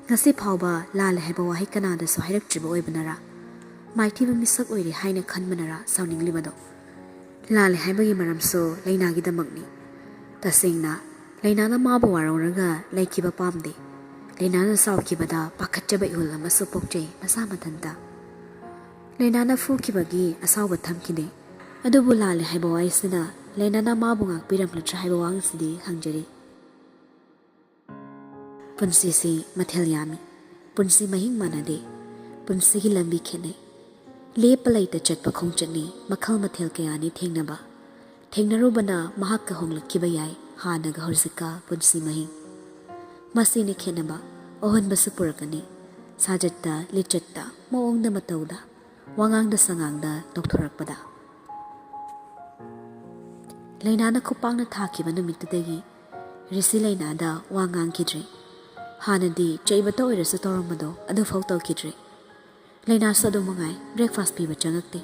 ꯉꯁꯤ ꯐꯥꯎꯕ ꯂꯥꯜꯂꯦ ꯍꯥꯏꯕ ꯋꯥꯍꯩ ꯀꯅꯥꯗꯁꯨ ꯍꯥꯏꯔꯛꯇ꯭ꯔꯤꯕ ꯑꯣꯏꯕꯅꯔꯥ? ꯃꯥꯏꯊꯤꯕ ꯃꯤꯁꯛ ꯑꯣꯏꯔꯦ ꯍꯥꯏꯅ ꯈꯟꯕꯅꯔꯥ ꯁꯥꯎꯅꯤꯡꯂꯤꯕꯗꯣ? ꯂꯥꯜꯂꯦ ꯍꯥꯏꯕꯒꯤ ꯃꯔꯝꯁꯨ ꯂꯩꯅꯥꯒꯤꯗꯃꯛꯅꯤ꯫ ꯇꯁꯦꯡꯅ, ꯂꯩꯅꯥꯅ ꯃꯥꯕꯨ ꯋꯥꯔꯧꯔꯒ ꯂꯩꯈꯤꯕ ꯄꯥꯝꯗꯦ꯫ ꯂꯩꯅꯥꯅ ꯁꯥꯎꯈꯤꯕꯗ ꯄꯥꯈꯠꯆꯕ ꯏꯍꯨꯜ ꯑꯃꯁꯨ ꯄꯣꯛꯆꯩ ꯃꯁꯥ ꯃꯊꯟꯇ꯫ ꯂꯩꯅꯥꯅ ꯐꯨꯈꯤꯕꯒꯤ ꯑꯁꯥꯎꯕ ꯊꯝꯈꯤꯗꯦ꯫ ꯑꯗꯨꯕꯨ ꯂꯥꯜꯂꯦ ꯍꯥꯏꯕ ꯋꯥꯍꯩꯁꯤꯅ ꯂꯩꯅꯥꯅ ꯃꯥꯕꯨ ꯉꯥꯛꯄꯤꯔꯝꯂꯗ꯭ꯔꯥ ꯍꯥꯏꯕ ꯋꯥꯍꯪꯁꯤꯗꯤ ꯍꯪꯖꯔꯤ꯫ ꯄꯨꯟꯁꯤꯁꯤ ꯃꯊꯦꯜ ꯌꯥꯝꯃꯤ꯫ ꯄꯨꯟꯁꯤ ꯃꯍꯤꯡ ꯃꯥꯟꯅꯗꯦ꯫ ꯄꯨꯟꯁꯤꯒꯤ ꯂꯝꯕꯤ ꯈꯦꯠꯅꯩ꯫ ꯂꯦꯞꯄ ꯂꯩꯇ ꯆꯠꯄ ꯈꯣꯡꯆꯠꯅꯤ ꯃꯈꯜ ꯃꯊꯦꯜ ꯀꯌꯥꯅꯤ ꯊꯦꯡꯅꯕ꯫ ꯊꯦꯡꯅꯔꯨꯕꯅ ꯃꯍꯥꯛꯀ ꯍꯣꯡꯂꯛꯈꯤꯕ ꯌꯥꯏ ꯍꯥꯟꯅꯒ ꯍꯧꯖꯤꯛꯀ ꯄꯨꯟꯁꯤ ꯃꯍꯤꯡ꯫ ꯃꯁꯤꯅꯤ ꯈꯦꯠꯅꯕ꯫ ꯑꯍꯣꯟꯕꯁꯨ ꯄꯨꯔꯛꯀꯅꯤ꯫ ꯁꯥꯖꯠꯇ, ꯂꯤꯆꯠꯇ, ꯃꯑꯣꯡꯗ ꯃꯇꯧꯗ, ꯋꯥꯉꯥꯡꯗ ꯁꯉꯥꯡꯗ ꯇꯧꯊꯣꯔꯛꯄꯗ꯫ ꯂꯩꯅꯥꯅ ꯈꯨꯄꯥꯛꯅ ꯊꯥꯈꯤꯕ ꯅꯨꯃꯤꯠꯇꯨꯗꯒꯤ ꯔꯤꯁꯤ ꯂꯩꯅꯥꯗ ꯋꯥ ꯉꯥꯡꯈꯤꯗ꯭ꯔꯦ꯫ ꯍꯥꯟꯅꯗꯤ ꯆꯩꯕꯇ ꯑꯣꯏꯔꯁꯨ ꯇꯧꯔꯝꯕꯗꯣ ꯑꯗꯨꯐꯥꯎ ꯇꯧꯈꯤꯗ꯭ꯔꯦ꯫ ꯂꯩꯅꯥꯁꯨ ꯑꯗꯨ ꯃꯉꯥꯏ, ꯕ꯭ꯔꯦꯛꯐꯥꯁ ꯄꯤꯕ ꯆꯪꯉꯛꯇꯦ꯫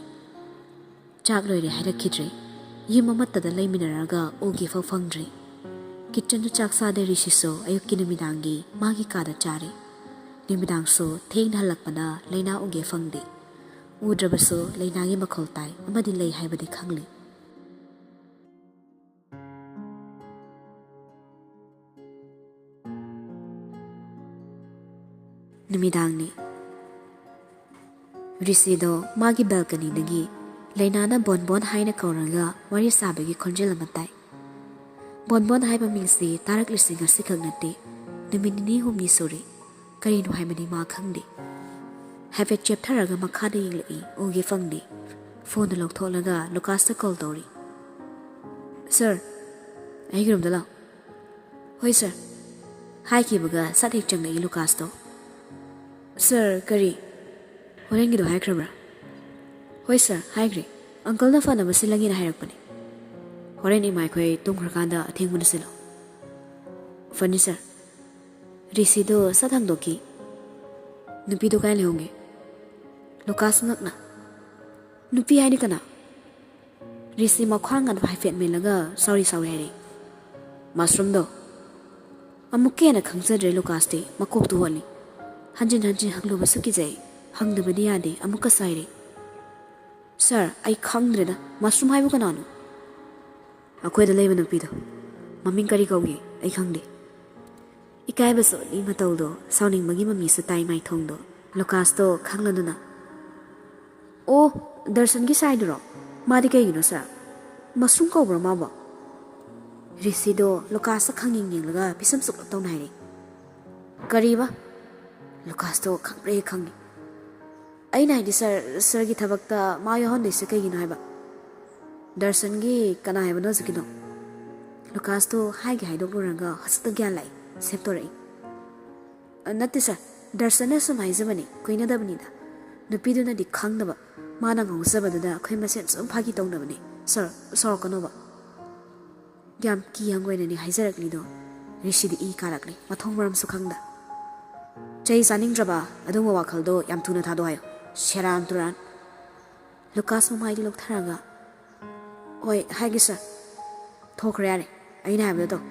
ꯆꯥꯛ ꯂꯣꯏꯔꯦ ꯍꯥꯏꯔꯛꯈꯤꯗ꯭ꯔꯦ꯫ ꯌꯨꯝ ꯑꯃꯠꯇꯗ ꯂꯩꯃꯤꯟꯅꯔꯒ ꯎꯒꯦ ꯐꯥꯎ ꯐꯪꯗ꯭ꯔꯦ꯫ ꯀꯤꯠꯆꯟꯗ ꯆꯥꯛ ꯆꯥꯗꯦ ꯔꯤꯁꯤꯁꯨ ꯑꯌꯨꯛꯀꯤ ꯅꯨꯃꯤꯗꯥꯡꯒꯤ ꯃꯥꯒꯤ ꯀꯥꯗ ꯆꯥꯔꯦ꯫ ꯅꯨꯃꯤꯗꯥꯡꯁꯨ ꯊꯦꯡꯅ ꯍꯜꯂꯛꯄꯅ ꯂꯩꯅꯥ ꯎꯒꯦ ꯐꯪꯗꯦ꯫ ꯎꯗ꯭ꯔꯕꯁꯨ ꯂꯩꯅꯥꯒꯤ ꯃꯈꯣꯜ ꯇꯥꯏ ꯑꯃꯗꯤ ꯂꯩ ꯍꯥꯏꯕꯗꯤ ꯈꯪꯂꯤ꯫ ꯅꯨꯃꯤꯗꯥꯡꯅꯤ꯫ ꯔꯤꯁꯤꯗꯣ ꯃꯥꯒꯤ ꯕꯦꯜꯀꯅꯤꯗꯒꯤ ꯂꯩꯅꯥꯅ ꯕꯣꯟꯕꯣꯟ ꯍꯥꯏꯅ ꯀꯧꯔꯒ ꯋꯥꯔꯤ ꯁꯥꯕꯒꯤ ꯈꯣꯟꯖꯦꯜ ꯑꯃ ꯇꯥꯏ꯫ ꯕꯣꯟꯕꯣꯟ ꯍꯥꯏꯕ ꯃꯤꯡꯁꯤ ꯇꯥꯔꯛꯂꯤꯁꯤ ꯉꯁꯤꯈꯛ ꯅꯠꯇꯦ, ꯅꯨꯃꯤꯠ ꯅꯤꯅꯤ ꯍꯨꯝꯅꯤ ꯁꯨꯔꯦ꯫ ꯀꯔꯤꯅꯣ ꯍꯥꯏꯕꯗꯤ ꯃꯥ ꯈꯪꯗꯦ꯫ ꯍꯥꯏꯐꯦꯠ ꯆꯦꯞꯊꯔꯒ ꯃꯈꯥꯗ ꯌꯦꯡꯂꯛꯏ, ꯎꯒꯦ ꯐꯪꯗꯦ꯫ ꯐꯣꯟꯗꯨ ꯂꯧꯊꯣꯛꯂꯒ ꯂꯨꯀꯥꯁꯇ ꯀꯣꯜ ꯇꯧꯔꯤ꯫ "ꯁꯥꯔ, ꯑꯩꯒꯤ ꯔꯨꯝꯗ ꯂꯥꯛꯑꯣ"꯫ "ꯍꯣꯏ ꯁꯥꯔ"꯫ ꯍꯥꯏꯈꯤꯕꯒ ꯁꯠ ꯍꯦꯛ ꯆꯪꯂꯛꯏ ꯂꯨꯀꯥꯁꯇꯣ꯫ "ꯁꯥꯔ, ꯀꯔꯤ? ꯍꯣꯔꯦꯟꯒꯤꯗꯣ ꯍꯥꯏꯈ꯭ꯔꯕ꯭ꯔꯥ?" "ꯍꯣꯏ ꯁꯥꯔ, ꯍꯥꯏꯈ꯭ꯔꯦ"꯫ "ꯑꯪꯀꯜꯅ ꯐꯅꯕ ꯁꯤꯜꯂꯒꯦꯅ ꯍꯥꯏꯔꯛꯄꯅꯦ꯫ ꯍꯣꯔꯦꯟ ꯏꯃꯥ ꯑꯩꯈꯣꯏ ꯇꯨꯝꯈ꯭ꯔꯀꯥꯟꯗ ꯑꯊꯦꯡꯕꯅ ꯁꯤꯜꯂꯣ꯫" "ꯐꯅꯤ ꯁꯥꯔ꯫" ꯔꯤꯁꯤꯗꯣ ꯁꯠ ꯍꯥꯡꯗꯣꯛꯈꯤ꯫ "ꯅꯨꯄꯤꯗꯣ ꯀꯥꯏ ꯂꯩꯍꯧꯒꯦ?" ꯂꯨꯀꯥꯁ ꯉꯛꯅ, "ꯅꯨꯄꯤ ꯍꯥꯏꯗꯤ ꯀꯅꯥ?" ꯔꯤꯁꯤ ꯃꯈ꯭ꯋꯥꯡ ꯉꯟꯕ ꯍꯥꯏꯐꯦꯠ ꯃꯦꯜꯂꯒ ꯁꯥꯎꯔꯤ ꯁꯥꯎꯔꯤ ꯍꯥꯏꯔꯛꯏ, "ꯃꯁꯔꯨꯝꯗꯣ꯫" ꯑꯃꯨꯛꯀ ꯍꯦꯟꯅ ꯈꯪꯖꯗ꯭ꯔꯦ ꯂꯨꯀꯥꯁꯇꯤ, ꯃꯀꯣꯛꯇꯨ ꯍꯣꯜꯂꯤ꯫ ꯍꯟꯖꯤꯟ ꯍꯟꯖꯤꯟ ꯍꯪꯂꯨꯕꯁꯨ ꯀꯤꯖꯩ, ꯍꯪꯗꯕꯗꯤ ꯌꯥꯗꯦ, ꯑꯃꯨꯛꯀꯁꯨ ꯍꯥꯏꯔꯛꯏ, "ꯁꯥꯔ, ꯑꯩ ꯈꯪꯗ꯭ꯔꯦꯗ, ꯃꯁꯔꯨꯝ ꯍꯥꯏꯕꯨ ꯀꯅꯥꯅꯣ?" "ꯑꯩꯈꯣꯏꯗ ꯂꯩꯕ ꯅꯨꯄꯤꯗꯣ꯫ ꯃꯃꯤꯡ ꯀꯔꯤ ꯀꯧꯒꯦ? ꯑꯩ ꯈꯪꯗꯦ꯫" ꯏꯀꯥꯏꯕꯁꯨ ꯎꯠꯂꯤ ꯃꯇꯧꯗꯣ, ꯁꯥꯎꯅꯤꯡꯕꯒꯤ ꯃꯃꯤꯁꯨ ꯇꯥꯏ ꯃꯥꯏꯊꯣꯡꯗꯣ꯫ ꯂꯨꯀꯥꯁꯇꯣ ꯈꯪꯂꯗꯨꯅ, "ꯑꯣ, ꯗꯔꯁꯟꯒꯤ ꯁꯥꯏꯗꯨꯔꯣ? ꯃꯥꯗꯤ ꯀꯩꯒꯤꯅꯣ ꯁꯥꯔ? ꯃꯁꯔꯨꯝ ꯀꯧꯕ꯭ꯔꯣ ꯃꯥꯕꯣ?" ꯔꯤꯁꯤꯗꯣ ꯂꯨꯀꯥꯁꯇ ꯈꯪꯌꯦꯡ ꯌꯦꯡꯂꯒ ꯄꯤꯁꯝ ꯁꯨꯛꯂꯞ ꯇꯧꯅ ꯍꯥꯏꯔꯛꯏ꯫ "ꯀꯔꯤꯕ?" ꯂꯨꯀꯥꯁꯇꯣ ꯈꯪꯄ꯭ꯔꯦ ꯈꯪꯉꯤ꯫ "ꯑꯩꯅ ꯍꯥꯏꯗꯤ ꯁꯥꯔ, ꯁꯥꯔꯒꯤ ꯊꯕꯛꯇ ꯃꯥ ꯌꯥꯎꯍꯟꯗꯣꯏꯁꯦ ꯀꯩꯒꯤꯅꯣ ꯍꯥꯏꯕ?" "ꯗꯔꯁꯟꯒꯤ ꯀꯅꯥ ꯍꯥꯏꯕꯅꯣ ꯍꯧꯖꯤꯛꯀꯤꯗꯣ?" ꯂꯨꯀꯥꯁꯇꯣ ꯍꯥꯏꯒꯦ ꯍꯥꯏꯗꯣꯛꯂꯨꯔꯒ ꯍꯧꯖꯤꯛꯇ ꯒ꯭ꯌꯥꯟ ꯂꯥꯛꯏ, ꯁꯦꯝꯗꯣꯔꯛꯏ꯫ "ꯑ, ꯅꯠꯇꯦ ꯁꯥꯔ, ꯗꯔꯁꯟꯅ ꯁꯨꯝ ꯍꯥꯏꯖꯕꯅꯤ, ꯀꯣꯏꯅꯗꯕꯅꯤꯗ꯫ ꯅꯨꯄꯤꯗꯨꯅꯗꯤ ꯈꯪꯗꯕ, ꯃꯥꯅ ꯉꯥꯎꯖꯕꯗꯨꯗ ꯑꯩꯈꯣꯏ ꯃꯁꯦꯟ ꯁꯨꯝ ꯐꯥꯒꯤ ꯇꯧꯅꯕꯅꯤ ꯁꯥꯔ, ꯁꯥꯎꯔꯛꯀꯅꯣꯕ꯫" ꯌꯥꯝ ꯀꯤ ꯍꯪꯒꯣꯏꯅꯅꯤ ꯍꯥꯏꯖꯔꯛꯂꯤꯗꯣ꯫ ꯔꯤꯁꯤꯗꯤ ꯏ ꯀꯥꯔꯛꯂꯤ, ꯃꯊꯣꯡ ꯃꯔꯝꯁꯨ ꯈꯪꯗ꯫ "ꯆꯩ ꯆꯥꯅꯤꯡꯗ꯭ꯔꯕ ꯑꯗꯨꯒꯨꯝꯕ ꯋꯥꯈꯜꯗꯣ ꯌꯥꯝ ꯊꯨꯅ ꯊꯥꯗꯣꯛ ꯍꯥꯏꯌꯣ, ꯁꯦꯔꯥꯟ ꯇꯨꯔꯥꯟ꯫" ꯂꯨꯀꯥꯁ ꯃꯃꯥꯏꯗꯨ ꯂꯧꯊꯔꯒ, "ꯍꯣꯏ, ꯍꯥꯏꯒꯦ ꯁꯥꯔ꯫ ꯊꯣꯛꯈ꯭ꯔꯣ ꯌꯥꯔꯦ, ꯑꯩꯅ ꯍꯥꯏꯕꯗꯣ ꯇꯧ꯫"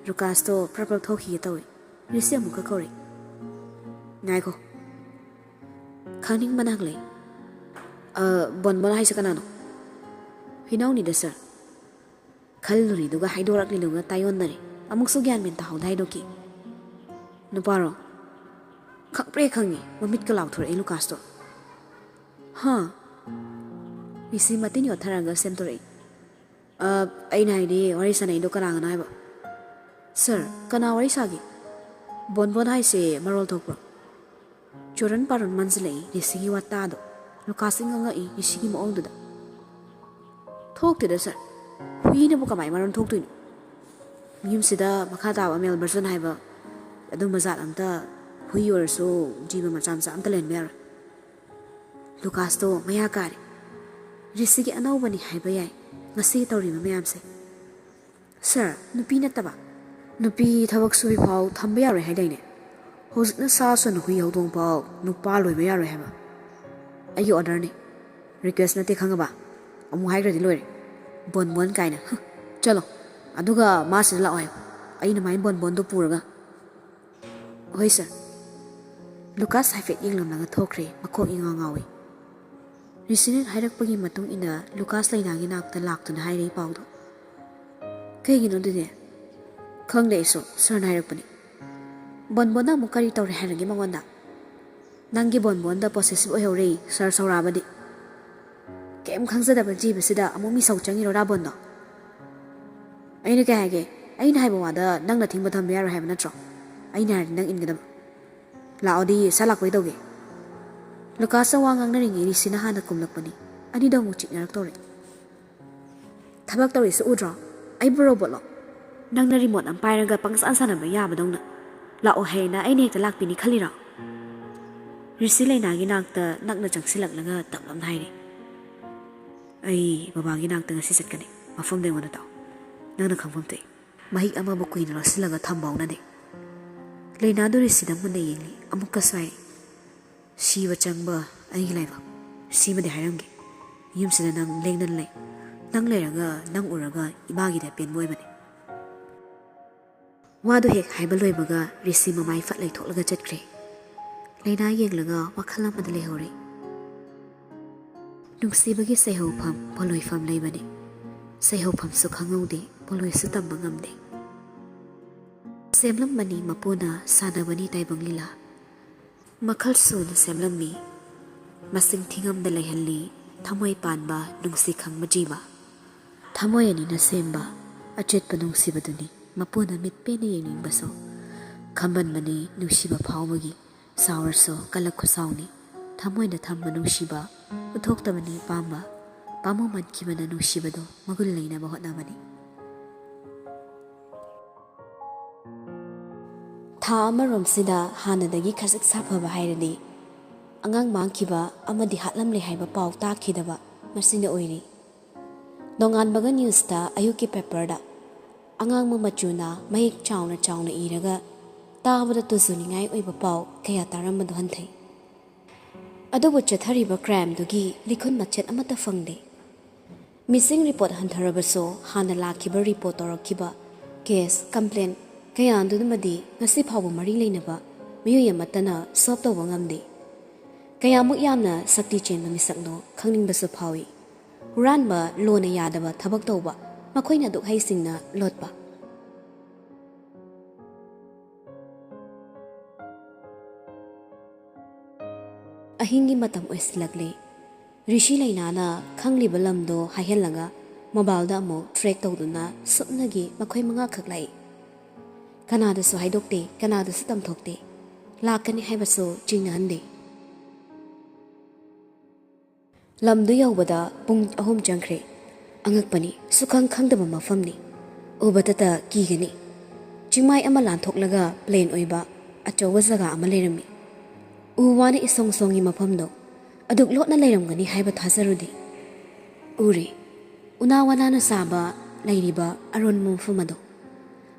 ꯂꯨꯀꯥꯁꯇꯣ ꯄ꯭ꯔꯞ ꯄ꯭ꯔꯞ ꯊꯣꯛꯈꯤꯒꯦ ꯇꯧꯏ꯫ ꯔꯤꯁꯤ ꯑꯃꯨꯛꯀ ꯀꯧꯔꯛꯏ, "ꯉꯥꯏꯈꯣ꯫" ꯈꯪꯅꯤꯡꯕꯅ ꯍꯪꯂꯛꯏ, "ꯑ, ꯕꯣꯟꯕꯣꯟ ꯍꯥꯏꯁꯦ ꯀꯅꯥꯅꯣ?" "ꯍꯨꯏꯅꯥꯎꯅꯤꯗ ꯁꯥꯔ꯫" ꯈꯜꯂꯨꯔꯤꯗꯨꯒ ꯍꯥꯏꯗꯣꯔꯛꯂꯤꯗꯨꯒ ꯇꯥꯏꯌꯣꯟꯅꯔꯦ꯫ ꯑꯃꯨꯛꯁꯨ ꯒ꯭ꯌꯥꯟ ꯃꯦꯟ ꯇꯥꯍꯧꯗ ꯍꯥꯏꯗꯣꯛꯈꯤ, "ꯅꯨꯄꯥꯔꯣ?" ꯈꯪꯄ꯭ꯔꯦ ꯈꯪꯉꯤ, ꯃꯃꯤꯠꯀ ꯂꯥꯎꯊꯣꯔꯛꯏ ꯂꯨꯀꯥꯁꯇꯣ꯫ "ꯍꯥ?" ꯔꯤꯁꯤ ꯃꯇꯤꯟ ꯌꯣꯠꯊꯔꯒ ꯁꯦꯝꯗꯣꯔꯛꯏ, "ꯑ, ꯑꯩꯅ ꯍꯥꯏꯗꯤ ꯋꯥꯔꯤ ꯁꯥꯟꯅꯩꯗꯣ ꯀꯅꯥꯒꯅꯣ ꯍꯥꯏꯕ?" "ꯁꯥꯔ, ꯀꯅꯥ ꯋꯥꯔꯤ ꯁꯥꯒꯦ? ꯕꯣꯟꯕꯣꯟ ꯍꯥꯏꯁꯦ ꯃꯔꯣꯜ ꯊꯣꯛꯄ꯭ꯔꯣ?" ꯆꯨꯔꯟ ꯄꯥꯔꯟ ꯃꯥꯟꯁꯤꯜꯂꯛꯏ ꯔꯤꯁꯤꯒꯤ ꯋꯥꯇꯥꯗꯣ꯫ ꯂꯨꯀꯥꯁꯁꯤ ꯉꯛꯉꯛꯏ ꯔꯤꯁꯤꯒꯤ ꯃꯑꯣꯡꯗꯨꯗ꯫ "ꯊꯣꯛꯇꯦꯗ ꯁꯥꯔ, ꯍꯨꯏꯅꯕꯨ ꯀꯃꯥꯏ ꯃꯔꯣꯟ ꯊꯣꯛꯇꯣꯏꯅꯣ? ꯌꯨꯝꯁꯤꯗ ꯃꯈꯥ ꯇꯥꯕ ꯃꯦꯜ ꯚꯔꯖꯟ ꯍꯥꯏꯕ ꯑꯗꯨꯝꯕ ꯖꯥꯠ ꯑꯝꯇ, ꯍꯨꯏ ꯑꯣꯏꯔꯁꯨ ꯖꯤꯕ ꯃꯆꯥ ꯃꯆꯥ ꯑꯝꯇ ꯂꯩꯍꯟꯕ ꯌꯥꯔꯣꯏ꯫" ꯂꯨꯀꯥꯁꯇꯣ ꯃꯌꯥ ꯀꯥꯔꯦ꯫ ꯔꯤꯁꯤꯒꯤ ꯑꯅꯧꯕꯅꯤ ꯍꯥꯏꯕ ꯌꯥꯏ ꯉꯁꯤꯒꯤ ꯇꯧꯔꯤꯕ ꯃꯌꯥꯝꯁꯦ꯫ ꯁꯥꯔ, ꯅꯨꯄꯤ ꯅꯠꯇꯕ? ꯅꯨꯄꯤ ꯊꯕꯛ ꯁꯨꯕꯤ ꯐꯥꯎ ꯊꯝꯕ ꯌꯥꯔꯣꯏ ꯍꯥꯏꯗꯥꯏꯅꯦ? ꯍꯧꯖꯤꯛꯅ ꯁꯥ ꯁꯟ ꯍꯨꯏ ꯍꯧꯗꯣꯡ ꯐꯥꯎ ꯅꯨꯄꯥ ꯂꯣꯏꯕ ꯌꯥꯔꯣꯏ ꯍꯥꯏꯕ꯫ ꯑꯩꯒꯤ ꯑꯣꯔꯗꯔꯅꯤ꯫ ꯔꯤꯀ꯭ꯋꯦꯁ ꯅꯠꯇꯦ ꯈꯪꯉꯕ? ꯑꯃꯨꯛ ꯍꯥꯏꯈ꯭ꯔꯗꯤ ꯂꯣꯏꯔꯦ꯫ ꯕꯣꯟ ꯕꯣꯟ ꯀꯥꯏꯅ꯫ ꯍ, ꯆꯠꯂꯣ꯫ ꯑꯗꯨꯒ ꯃꯥ ꯁꯤꯗ ꯂꯥꯛꯑꯣ ꯍꯥꯏꯌꯨ꯫ ꯑꯩꯅ ꯃꯥꯏ ꯕꯣꯟ ꯕꯣꯟꯗꯣ ꯄꯨꯔꯒ꯫ ꯍꯣꯏ ꯁꯥꯔ꯫ ꯂꯨꯀꯥꯁ ꯍꯥꯏꯐꯦꯠ ꯌꯦꯡꯂꯝꯂꯒ ꯊꯣꯛꯈ꯭ꯔꯦ, ꯃꯀꯣꯛ ꯏꯉꯥꯎ ꯉꯥꯎꯏ꯫ ꯔꯤꯁꯤꯅ ꯍꯥꯏꯔꯛꯄꯒꯤ ꯃꯇꯨꯡ ꯏꯟꯅ ꯂꯨꯀꯥꯁ ꯂꯩꯅꯥꯒꯤ ꯅꯥꯛꯇ ꯂꯥꯛꯇꯨꯅ ꯍꯥꯏꯔꯛꯏ ꯄꯥꯎꯗꯣ꯫ ꯀꯩꯒꯤꯅꯣ ꯑꯗꯨꯗꯤ? ꯈꯪꯗꯦ ꯑꯩꯁꯨ, ꯁꯥꯔꯅ ꯍꯥꯏꯔꯛꯄꯅꯤ꯫ ꯕꯣꯟꯕꯣꯟꯅ ꯑꯃꯨꯛ ꯀꯔꯤ ꯇꯧꯔꯦ ꯍꯥꯏꯔꯒꯦ ꯃꯉꯣꯟꯗ? ꯅꯪꯒꯤ ꯕꯣꯟꯕꯣꯟꯗ ꯄꯣꯁꯦꯁꯤꯞ ꯑꯣꯏꯍꯧꯔꯦ, ꯁꯥꯔ ꯁꯧꯔꯥꯕꯗꯤ꯫ ꯀꯩꯝ ꯈꯪꯖꯗꯕ ꯖꯤꯕꯁꯤꯗ ꯑꯃꯨꯛ ꯃꯤꯁꯧ ꯆꯪꯉꯤꯔꯣ ꯔꯥꯕꯣꯟꯗꯣ? ꯑꯩꯅ ꯀꯩ ꯍꯥꯏꯒꯦ? ꯑꯩꯅ ꯍꯥꯏꯕ ꯋꯥꯗ ꯅꯪꯅ ꯊꯤꯡꯕ ꯊꯝꯕ ꯌꯥꯔꯣꯏ ꯍꯥꯏꯕ ꯅꯠꯇ꯭ꯔꯣ? ꯑꯩꯅ ꯍꯥꯏꯔꯗꯤ ꯅꯪ ꯏꯟꯒꯗꯕ꯫ ꯂꯥꯛꯑꯣꯗꯤ ꯁꯠ ꯂꯥꯛꯄꯩ ꯇꯧꯒꯦ꯫ ꯂꯨꯀꯥꯁꯇ ꯋꯥ ꯉꯥꯡꯅꯔꯤꯉꯩ ꯔꯤꯁꯤꯅ ꯍꯥꯟꯅ ꯀꯨꯝꯂꯛꯄꯅꯤ꯫ ꯑꯅꯤꯗꯣ ꯑꯃꯨꯛ ꯆꯤꯛꯅꯔꯛꯇꯧꯔꯦ꯫ ꯊꯕꯛ ꯇꯧꯔꯤꯁꯤ ꯎꯗ꯭ꯔꯣ? ꯑꯩꯕꯨ ꯔꯣꯕꯣꯠꯂꯣ? ꯅꯪꯅ ꯔꯤꯃꯣꯠ ꯑꯃ ꯄꯥꯏꯔꯒ ꯄꯪꯁꯥꯟ ꯁꯥꯟꯅꯕ ꯌꯥꯕꯗꯧꯅ꯫ ꯂꯥꯛꯑꯣ ꯍꯥꯏꯅ ꯑꯩꯅ ꯍꯦꯛꯇ ꯂꯥꯛꯄꯤꯅꯤ ꯈꯜꯂꯤꯔꯣ? ꯔꯤꯁꯤ ꯂꯩꯅꯥꯒꯤ ꯅꯥꯛꯇ ꯅꯛꯅ ꯆꯪꯁꯤꯜꯂꯛꯂꯒ ꯇꯞꯂꯞꯅ ꯍꯥꯏꯔꯦ꯫ ꯑꯩ ꯕꯕꯥꯒꯤ ꯅꯥꯛꯇ ꯉꯁꯤ ꯆꯠꯀꯅꯤ꯫ ꯃꯐꯝꯗ ꯑꯩꯉꯣꯟꯗ ꯇꯥꯛꯑꯣ꯫ ꯅꯪꯅ ꯈꯪꯐꯝ ꯊꯣꯛꯏ꯫ ꯃꯍꯤꯛ ꯑꯃꯕꯨ ꯀꯨꯏꯅ ꯂꯣꯠꯁꯤꯜꯂꯒ ꯊꯝꯕ ꯍꯧꯅꯗꯦ꯫ ꯂꯩꯅꯥꯗꯨ ꯔꯤꯁꯤꯗ ꯃꯨꯟꯅ ꯌꯦꯡꯂꯤ꯫ ꯑꯃꯨꯛꯀꯁꯨ ꯍꯥꯏꯔꯤ, ꯁꯤꯕ ꯆꯪꯕ ꯑꯩꯒꯤ ꯂꯥꯏꯕꯛ꯫ ꯁꯤꯃꯗꯤ ꯍꯥꯏꯔꯝꯒꯦ, ꯌꯨꯝꯁꯤꯗ ꯅꯪ ꯂꯦꯡꯗꯅ ꯂꯩ꯫ ꯅꯪ ꯂꯩꯔꯒ, ꯅꯪ ꯎꯔꯒ ꯏꯃꯥꯒꯤꯗꯤ ꯑꯄꯦꯟꯕ ꯑꯣꯏꯕꯅꯤ꯫ ꯋꯥꯗꯨ ꯍꯦꯛ ꯍꯥꯏꯕ ꯂꯣꯏꯕꯒ ꯔꯤꯁꯤ ꯃꯃꯥꯏ ꯐꯠ ꯂꯩꯊꯣꯛꯂꯒ ꯆꯠꯈ꯭ꯔꯦ꯫ ꯂꯩꯅꯥ ꯌꯦꯡꯂꯒ ꯋꯥꯈꯜ ꯑꯃꯗ ꯂꯩꯍꯧꯔꯦ꯫ ꯅꯨꯡꯁꯤꯕꯒꯤ ꯁꯩꯍꯧꯐꯝ, ꯄꯣꯂꯣꯏꯐꯝ ꯂꯩꯕꯅꯤ꯫ ꯁꯩꯍꯧꯐꯝꯁꯨ ꯈꯪꯍꯧꯗꯦ, ꯄꯣꯂꯣꯏꯁꯨ ꯇꯝꯕ ꯉꯝꯗꯦ꯫ ꯁꯦꯝꯂꯝꯕꯅꯤ ꯃꯄꯨꯅ ꯁꯥꯟꯅꯕꯅꯤ ꯇꯥꯏꯕꯪ ꯂꯤꯂꯥ꯫ ꯃꯈꯜ ꯁꯨꯅ ꯁꯦꯝꯂꯝꯃꯤ, ꯃꯁꯤꯡ ꯊꯤꯉꯝꯗ ꯂꯩꯍꯜꯂꯤ, ꯊꯃꯣꯏ ꯄꯥꯟꯕ ꯅꯨꯡꯁꯤ ꯈꯪꯕ ꯖꯤꯕ꯫ ꯊꯃꯣꯏ ꯑꯅꯤꯅ ꯁꯦꯝꯕ ꯑꯆꯦꯠꯄ ꯅꯨꯡꯁꯤꯕꯗꯨꯅꯤ ꯃꯄꯨꯅ ꯃꯤꯠ ꯄꯦꯟꯅ ꯌꯦꯡꯅꯤꯡꯕꯁꯨ꯫ ꯈꯝꯕꯟꯕꯅꯤ ꯅꯨꯡꯁꯤꯕ ꯐꯥꯎꯕꯒꯤ, ꯆꯥꯎꯔꯁꯨ ꯀꯂꯛ ꯈꯨꯁꯥꯎꯅꯤ꯫ ꯊꯃꯣꯏꯅ ꯊꯝꯕ ꯅꯨꯡꯁꯤꯕ ꯎꯠꯊꯣꯛꯇꯕꯅꯤ ꯄꯥꯝꯕ꯫ ꯄꯥꯝꯃꯨꯃꯟꯈꯤꯕꯅ ꯅꯨꯡꯁꯤꯕꯗꯨ ꯃꯒꯨꯟ ꯂꯩꯅꯕ ꯍꯣꯠꯅꯕꯅꯤ꯫ ꯊꯥ ꯑꯃꯔꯣꯝꯁꯤꯗ ꯍꯥꯟꯅꯗꯒꯤ ꯈꯖꯤꯛ ꯁꯥꯐꯕ ꯍꯥꯏꯔꯗꯤ, ꯑꯉꯥꯡ ꯃꯥꯡꯈꯤꯕ ꯑꯃꯗꯤ ꯍꯥꯠꯂꯝꯂꯦ ꯍꯥꯏꯕ ꯄꯥꯎ ꯇꯥꯈꯤꯗꯕ ꯃꯁꯤꯅ ꯑꯣꯏꯔꯤ꯫ ꯅꯣꯡꯉꯥꯟꯕꯒ ꯅ꯭ꯌꯨꯁꯇ ꯑꯌꯨꯛꯀꯤ ꯄꯦꯄꯔꯗ ꯑꯉꯥꯡꯕ ꯃꯆꯨꯅ ꯃꯌꯦꯛ ꯆꯥꯎꯅ ꯆꯥꯎꯅ ꯏꯔꯒ ꯇꯥꯕꯗ ꯇꯨꯖꯨꯅꯤꯡꯉꯥꯏ ꯑꯣꯏꯕ ꯄꯥꯎ ꯀꯌꯥ ꯇꯥꯔꯝꯕꯗꯨ ꯍꯟꯊꯩ꯫ ꯑꯗꯨꯕꯨ ꯆꯠꯊꯔꯤꯕ ꯀ꯭ꯔꯥꯏꯝꯗꯨꯒꯤ ꯂꯤꯈꯨꯟ ꯃꯆꯦꯠ ꯑꯃꯠꯇ ꯐꯪꯗꯦ꯫ ꯃꯤꯁꯤꯡ ꯔꯤꯄꯣꯔꯠ ꯍꯟꯊꯔꯕꯁꯨ, ꯍꯥꯟꯅ ꯂꯥꯛꯈꯤꯕ ꯔꯤꯄꯣꯔꯠ ꯇꯧꯔꯛꯈꯤꯕ ꯀꯦꯁ, ꯀꯝꯄ꯭ꯂꯦꯟ ꯀꯌꯥ ꯑꯗꯨꯃꯗꯤ ꯉꯁꯤ ꯐꯥꯎꯕ ꯃꯔꯤ ꯂꯩꯅꯕ ꯃꯤꯑꯣꯏ ꯑꯃꯠꯇꯅ ꯁꯣꯜꯕ ꯇꯧꯕ ꯉꯝꯗꯦ꯫ ꯀꯌꯥꯃꯨꯛ ꯌꯥꯝꯅ ꯁꯛꯇꯤ ꯆꯦꯟꯕ ꯃꯤꯁꯛꯅꯣ ꯈꯪꯅꯤꯡꯕꯁꯨ ꯐꯥꯎꯏ꯫ ꯍꯨꯔꯥꯟꯕ, ꯂꯣꯅ ꯌꯥꯗꯕ ꯊꯕꯛ ꯇꯧꯕ, ꯃꯈꯣꯏꯅ ꯑꯗꯨꯛ ꯍꯩꯁꯤꯡꯅ ꯂꯣꯠꯄ꯫ ꯑꯍꯤꯡꯒꯤ ꯃꯇꯝ ꯑꯣꯏꯁꯤꯜꯂꯛꯂꯦ꯫ ꯔꯤꯁꯤ ꯂꯩꯅꯥꯅ ꯈꯪꯂꯤꯕ ꯂꯝꯗꯣ ꯍꯥꯏꯍꯜꯂꯒ ꯃꯣꯕꯥꯏꯜꯗ ꯑꯃꯨꯛ ꯇ꯭ꯔꯦꯛ ꯇꯧꯗꯨꯅ ꯁꯨꯞꯅꯒꯤ ꯃꯈꯣꯏ ꯃꯉꯥꯈꯛ ꯂꯥꯛꯏ꯫ ꯀꯅꯥꯗꯁꯨ ꯍꯥꯏꯗꯣꯛꯇꯦ, ꯀꯅꯥꯗꯁꯨ ꯇꯝꯊꯣꯛꯇꯦ꯫ ꯂꯥꯛꯀꯅꯤ ꯍꯥꯏꯕꯁꯨ ꯆꯤꯡꯅꯍꯟꯗꯦ꯫ ꯂꯝꯗꯨ ꯌꯧꯕꯗ ꯄꯨꯡ ꯑꯍꯨꯝ ꯆꯪꯈ꯭ꯔꯦ꯫ ꯑꯉꯛꯄꯅꯤ, ꯁꯨꯈꯪ ꯈꯪꯗꯕ ꯃꯐꯝꯅꯤ꯫ ꯎꯕꯗꯇ ꯀꯤꯒꯅꯤ꯫ ꯆꯤꯡꯃꯥꯏ ꯑꯃ ꯂꯥꯟꯊꯣꯛꯂꯒ ꯄ꯭ꯂꯦꯟ ꯑꯣꯏꯕ ꯑꯆꯧꯕ ꯖꯒꯥ ꯑꯃ ꯂꯩꯔꯝꯃꯤ꯫ ꯎ ꯋꯥꯅ ꯏꯁꯣꯡ ꯁꯣꯡꯉꯤ ꯃꯐꯝꯗꯣ꯫ ꯑꯗꯨꯛ ꯂꯣꯠꯅ ꯂꯩꯔꯝꯒꯅꯤ ꯍꯥꯏꯕ ꯊꯥꯖꯔꯨꯗꯦ꯫ ꯎꯔꯦ, ꯎꯅꯥ ꯋꯥꯅꯥꯅ ꯁꯥꯕ ꯂꯩꯔꯤꯕ ꯑꯔꯣꯟꯕ ꯃꯐꯝ ꯑꯗꯣ꯫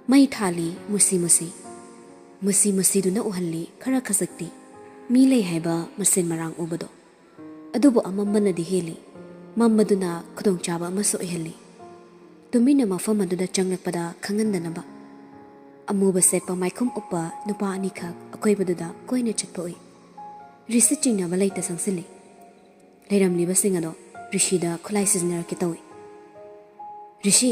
ꯃꯩ ꯊꯥꯜꯂꯤ ꯃꯨꯁꯤ ꯃꯨꯁꯤ꯫ ꯃꯨꯁꯤ ꯃꯨꯁꯤꯗꯨꯅ ꯎꯍꯜꯂꯤ ꯈꯔ ꯈꯖꯤꯛꯇꯤ ꯃꯤ ꯂꯩ ꯍꯥꯏꯕ ꯃꯁꯦꯟ ꯃꯔꯥꯡ ꯎꯕꯗꯣ꯫ ꯑꯗꯨꯕꯨ ꯑꯃꯝꯕꯅꯗꯤ ꯍꯦꯜꯂꯤ꯫ ꯃꯝꯕꯗꯨꯅ ꯈꯨꯗꯣꯡꯆꯥꯕ ꯑꯃꯁꯨ ꯑꯣꯏꯍꯜꯂꯤ꯫ ꯇꯨꯃꯤꯟꯅ ꯃꯐꯝ ꯑꯗꯨꯗ ꯆꯪꯂꯛꯄꯗ ꯈꯪꯍꯟꯗꯅꯕ꯫ ꯑꯃꯨꯕ ꯁꯦꯠꯄ ꯃꯥꯏꯈꯨꯝ ꯎꯞꯄ ꯅꯨꯄꯥ ꯑꯅꯤꯈꯛ ꯑꯀꯣꯏꯕꯗꯨꯗ ꯀꯣꯏꯅ ꯆꯠꯄ ꯎꯏ꯫ ꯔꯤꯁꯤ ꯆꯤꯡꯅꯕ ꯂꯩꯇ ꯆꯪꯁꯤꯜꯂꯤ꯫ ꯂꯩꯔꯝꯂꯤꯕꯁꯤꯡ ꯑꯗꯣ ꯔꯤꯁꯤꯗ ꯈꯨꯠꯂꯥꯏ ꯁꯤꯖꯤꯟꯅꯔꯛꯀꯦ ꯇꯧꯏ꯫ "ꯔꯤꯁꯤ!"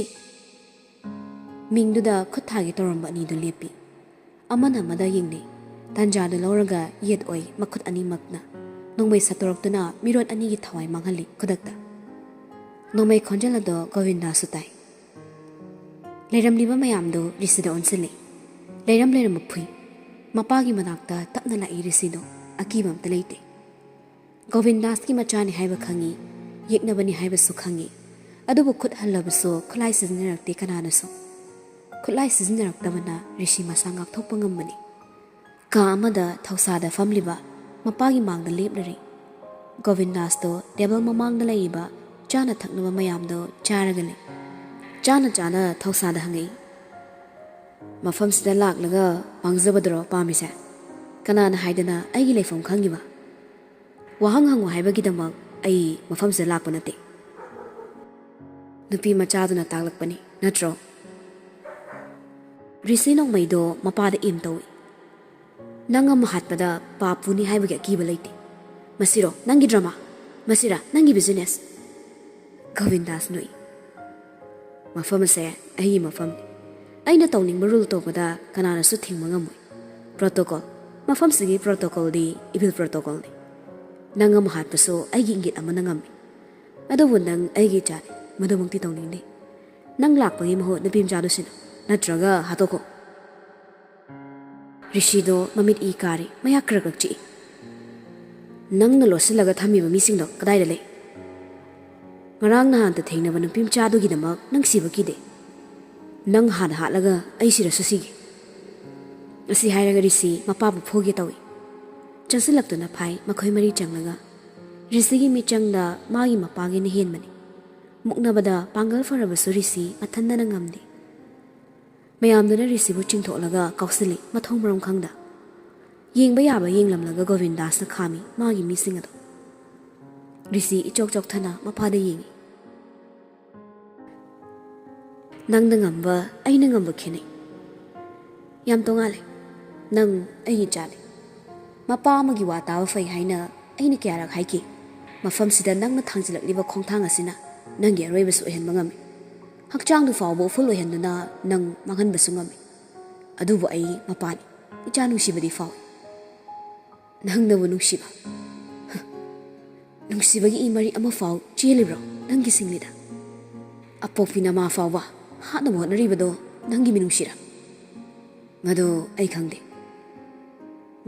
ꯃꯤꯡꯗꯨꯗ ꯈꯨꯠ ꯊꯥꯒꯦ ꯇꯧꯔꯝꯕ ꯑꯅꯤꯗꯨ ꯂꯦꯞꯄꯤ꯫ ꯑꯃꯅ ꯑꯃꯗ ꯌꯦꯡꯅꯩ꯫ ꯇꯥꯟꯖꯥꯗꯨ ꯂꯧꯔꯒ ꯌꯦꯠ ꯑꯣꯏ ꯃꯈꯨꯠ ꯑꯅꯤꯃꯛꯅ ꯅꯣꯡꯃꯩ ꯁꯠꯇꯣꯔꯛꯇꯨꯅ ꯃꯤꯔꯣꯠ ꯑꯅꯤꯒꯤ ꯊꯋꯥꯏ ꯃꯥꯡꯍꯜꯂꯤ ꯈꯨꯗꯛꯇ꯫ ꯅꯣꯡꯃꯩ ꯈꯣꯟꯖꯦꯜ ꯑꯗꯣ ꯒꯣꯕꯤꯟꯗꯥꯁꯨ ꯇꯥꯏ꯫ ꯂꯩꯔꯝꯂꯤꯕ ꯃꯌꯥꯝꯗꯨ ꯔꯤꯁꯤꯗ ꯑꯣꯟꯁꯤꯜꯂꯤ꯫ ꯂꯩꯔꯝ ꯂꯩꯔꯝꯕ ꯐꯨꯏ꯫ ꯃꯄꯥꯒꯤ ꯃꯅꯥꯛꯇ ꯇꯞꯅ ꯂꯥꯛꯏ ꯔꯤꯁꯤꯗꯣ꯫ ꯑꯀꯤꯕ ꯑꯝꯇ ꯂꯩꯇꯦ꯫ ꯒꯣꯕꯤꯟꯗꯥꯁꯀꯤ ꯃꯆꯥꯅꯤ ꯍꯥꯏꯕ ꯈꯪꯏ, ꯌꯦꯛꯅꯕꯅꯤ ꯍꯥꯏꯕꯁꯨ ꯈꯪꯏ꯫ ꯑꯗꯨꯕꯨ ꯈꯨꯠ ꯍꯜꯂꯕꯁꯨ ꯈꯨꯠꯂꯥꯏ ꯁꯤꯖꯤꯟꯅꯔꯛꯇꯦ ꯀꯅꯥꯅꯁꯨ꯫ ꯈꯨꯠꯂꯥꯏ ꯁꯤꯖꯤꯟꯅꯔꯛꯇꯕꯅ ꯔꯤꯁꯤ ꯃꯁꯥ ꯉꯥꯛꯊꯣꯛꯄ ꯉꯝꯕꯅꯤ꯫ ꯀꯥ ꯑꯃꯗ ꯊꯧꯁꯥꯗ ꯐꯝꯂꯤꯕ ꯃꯄꯥꯒꯤ ꯃꯥꯡꯗ ꯂꯦꯞꯂꯔꯤ꯫ ꯒꯣꯕꯤꯟꯗꯥꯁꯇꯣ ꯇꯦꯕꯜ ꯃꯃꯥꯡꯗ ꯂꯩꯔꯤꯕ ꯆꯥꯅ ꯊꯛꯅꯕ ꯃꯌꯥꯝꯗꯣ ꯆꯥꯔꯒ ꯂꯩ꯫ ꯆꯥꯅ ꯆꯥꯅ ꯊꯧꯁꯥꯗ ꯍꯪꯉꯛꯏ, "ꯃꯐꯝꯁꯤꯗ ꯂꯥꯛꯂꯒ ꯃꯥꯡꯖꯕꯗꯨꯔꯣ ꯄꯥꯝꯃꯤꯁꯦ? ꯀꯅꯥꯅ ꯍꯥꯏꯗꯅ ꯑꯩꯒꯤ ꯂꯩꯐꯝ ꯈꯪꯉꯤꯕ? ꯋꯥꯍꯪ ꯍꯪꯉꯨ ꯍꯥꯏꯕꯒꯤꯗꯃꯛ ꯑꯩ ꯃꯐꯝꯁꯤꯗ ꯂꯥꯛꯄ ꯅꯠꯇꯦ꯫" ꯅꯨꯄꯤ ꯃꯆꯥꯗꯨꯅ ꯇꯥꯛꯂꯛꯄꯅꯤ, ꯅꯠꯇ꯭ꯔꯣ? ꯔꯤꯁꯤ ꯅꯣꯡꯃꯩꯗꯣ ꯃꯄꯥꯗ ꯑꯦꯝ ꯇꯧꯏ꯫ "ꯅꯪ ꯑꯃ ꯍꯥꯠꯄꯗ ꯄꯥꯞ ꯄꯨꯅꯤ ꯍꯥꯏꯕꯒꯤ ꯑꯀꯤꯕ ꯂꯩꯇꯦ꯫ ꯃꯁꯤꯔꯣ ꯅꯪꯒꯤ ꯗ꯭ꯔꯃꯥ? ꯃꯁꯤꯔꯥ ꯅꯪꯒꯤ ꯕꯤꯖꯤꯅꯦꯁ?" ꯒꯣꯕꯤꯟꯗꯥꯁ ꯅꯣꯛꯏ꯫ "ꯃꯐꯝ ꯑꯁꯦ ꯑꯩꯒꯤ ꯃꯐꯝꯅꯤ꯫ ꯑꯩꯅ ꯇꯧꯅꯤꯡꯕ ꯔꯨꯜ ꯇꯧꯕꯗ ꯀꯅꯥꯅꯁꯨ ꯊꯤꯡꯕ ꯉꯝꯃꯣꯏ꯫ ꯄ꯭ꯔꯣꯇꯣꯀꯣꯜ, ꯃꯐꯝꯁꯤꯒꯤ ꯄ꯭ꯔꯣꯇꯣꯀꯣꯜꯗꯤ ꯏꯚꯤꯜ ꯄ꯭ꯔꯣꯇꯣꯀꯣꯜꯅꯤ꯫ ꯅꯪ ꯑꯃ ꯍꯥꯠꯄꯁꯨ ꯑꯩꯒꯤ ꯏꯪꯒꯤꯠ ꯑꯃꯅ ꯉꯝꯃꯤ꯫ ꯑꯗꯨꯕꯨ ꯅꯪ ꯑꯩꯒꯤ ꯏꯆꯥꯅꯤ, ꯃꯗꯨꯃꯛꯇꯤ ꯇꯧꯅꯤꯡꯗꯦ꯫ ꯅꯪ ꯂꯥꯛꯄꯒꯤ ꯃꯍꯨꯠ ꯅꯨꯄꯤ ꯃꯆꯥꯗꯨ ꯁꯤꯟꯅꯧ, ꯅꯠꯇ꯭ꯔꯒ ꯍꯥꯠꯇꯣꯛꯈꯣ꯫" ꯔꯤꯁꯤꯗꯣ ꯃꯃꯤꯠ ꯏ ꯀꯥꯔꯤ, ꯃꯌꯥ ꯀ꯭ꯔꯛ ꯀ꯭ꯔꯛ ꯆꯤꯛꯏ꯫ "ꯅꯪꯅ ꯂꯣꯠꯁꯤꯜꯂꯒ ꯊꯝꯃꯤꯕ ꯃꯤꯁꯤꯡꯗꯣ ꯀꯗꯥꯏꯗ ꯂꯩ? ꯉꯔꯥꯡ ꯅꯍꯥꯟꯇ ꯊꯦꯡꯅꯕ ꯅꯨꯄꯤ ꯃꯆꯥꯗꯨꯒꯤꯗꯃꯛ ꯅꯪ ꯁꯤꯕ ꯀꯤꯗꯦ꯫ ꯅꯪ ꯍꯥꯟꯅ ꯍꯥꯠꯂꯒ ꯑꯩ ꯁꯤꯔꯁꯨ ꯁꯤꯒꯦ꯫" ꯑꯁꯤ ꯍꯥꯏꯔꯒ ꯔꯤꯁꯤ ꯃꯄꯥꯕꯨ ꯐꯨꯒꯦ ꯇꯧꯏ꯫ ꯆꯪꯁꯤꯜꯂꯛꯇꯨꯅ ꯐꯥꯏ ꯃꯈꯣꯏ ꯃꯔꯤ ꯆꯪꯂꯒ꯫ ꯔꯤꯁꯤꯒꯤ ꯃꯤꯠꯆꯪꯗ ꯃꯥꯒꯤ ꯃꯄꯥꯒꯤꯅ ꯍꯦꯟꯕꯅꯤ꯫ ꯃꯨꯛꯅꯕꯗ ꯄꯥꯡꯒꯜ ꯐꯔꯕꯁꯨ ꯔꯤꯁꯤ ꯃꯊꯟꯗꯅ ꯉꯝꯗꯦ꯫ ꯃꯌꯥꯝꯗꯨꯅ ꯔꯤꯁꯤꯕꯨ ꯆꯤꯡꯊꯣꯛꯂꯒ ꯀꯥꯎꯁꯤꯜꯂꯤ, ꯃꯊꯣꯡ ꯃꯔꯝ ꯈꯪꯗ꯫ ꯌꯦꯡꯕ ꯌꯥꯕ ꯌꯦꯡꯂꯝꯂꯒ ꯒꯣꯕꯤꯟꯗꯥꯁꯅ ꯈꯥꯝꯃꯤ ꯃꯥꯒꯤ ꯃꯤꯁꯤꯡ ꯑꯗꯨ꯫ ꯔꯤꯁꯤ ꯏꯆꯣꯛ ꯆꯣꯛꯊꯅ ꯃꯄꯥꯗ ꯌꯦꯡꯉꯤ꯫ "ꯅꯪꯅ ꯉꯝꯕ, ꯑꯩꯅ ꯉꯝꯕ ꯈꯦꯠꯅꯩ꯫ ꯌꯥꯝ ꯇꯣꯉꯥꯜꯂꯦ꯫ ꯅꯪ ꯑꯩꯒꯤ ꯏꯆꯥꯅꯤ꯫ ꯃꯄꯥ ꯑꯃꯒꯤ ꯋꯥ ꯇꯥꯕ ꯐꯩ ꯍꯥꯏꯅ ꯑꯩꯅ ꯀꯌꯥꯔꯛ ꯍꯥꯏꯈꯤ꯫ ꯃꯐꯝꯁꯤꯗ ꯅꯪꯅ ꯊꯥꯡꯖꯤꯜꯂꯛꯂꯤꯕ ꯈꯣꯡꯊꯥꯡ ꯑꯁꯤꯅ ꯅꯪꯒꯤ ꯑꯔꯣꯏꯕꯁꯨ ꯑꯣꯏꯍꯟꯕ ꯉꯝꯃꯤ꯫ ꯍꯛꯆꯥꯡꯗꯨ ꯐꯥꯎꯕ ꯎꯐꯨꯜ ꯑꯣꯏꯍꯟꯗꯨꯅ ꯅꯪ ꯃꯥꯡꯍꯟꯕꯁꯨ ꯉꯝꯃꯤ꯫ ꯑꯗꯨꯕꯨ ꯑꯩ ꯃꯄꯥꯅꯤ, ꯏꯆꯥ ꯅꯨꯡꯁꯤꯕꯗꯤ ꯐꯥꯎꯏ꯫" "ꯅꯪꯅꯕꯨ ꯅꯨꯡꯁꯤꯕ? ꯅꯨꯡꯁꯤꯕꯒꯤ ꯏ ꯃꯔꯤ ꯑꯃꯐꯥꯎ ꯆꯦꯜꯂꯤꯕ꯭ꯔꯣ ꯅꯪꯒꯤ ꯁꯤꯡꯂꯤꯗ? ꯑꯄꯣꯛꯄꯤ ꯅꯃꯥ ꯐꯥꯎꯕ ꯍꯥꯠꯅꯕ ꯍꯣꯠꯅꯔꯤꯕꯗꯣ ꯅꯪꯒꯤ ꯃꯤꯅꯨꯡꯁꯤꯔ?" "ꯃꯗꯨ ꯑꯩ ꯈꯪꯗꯦ꯫"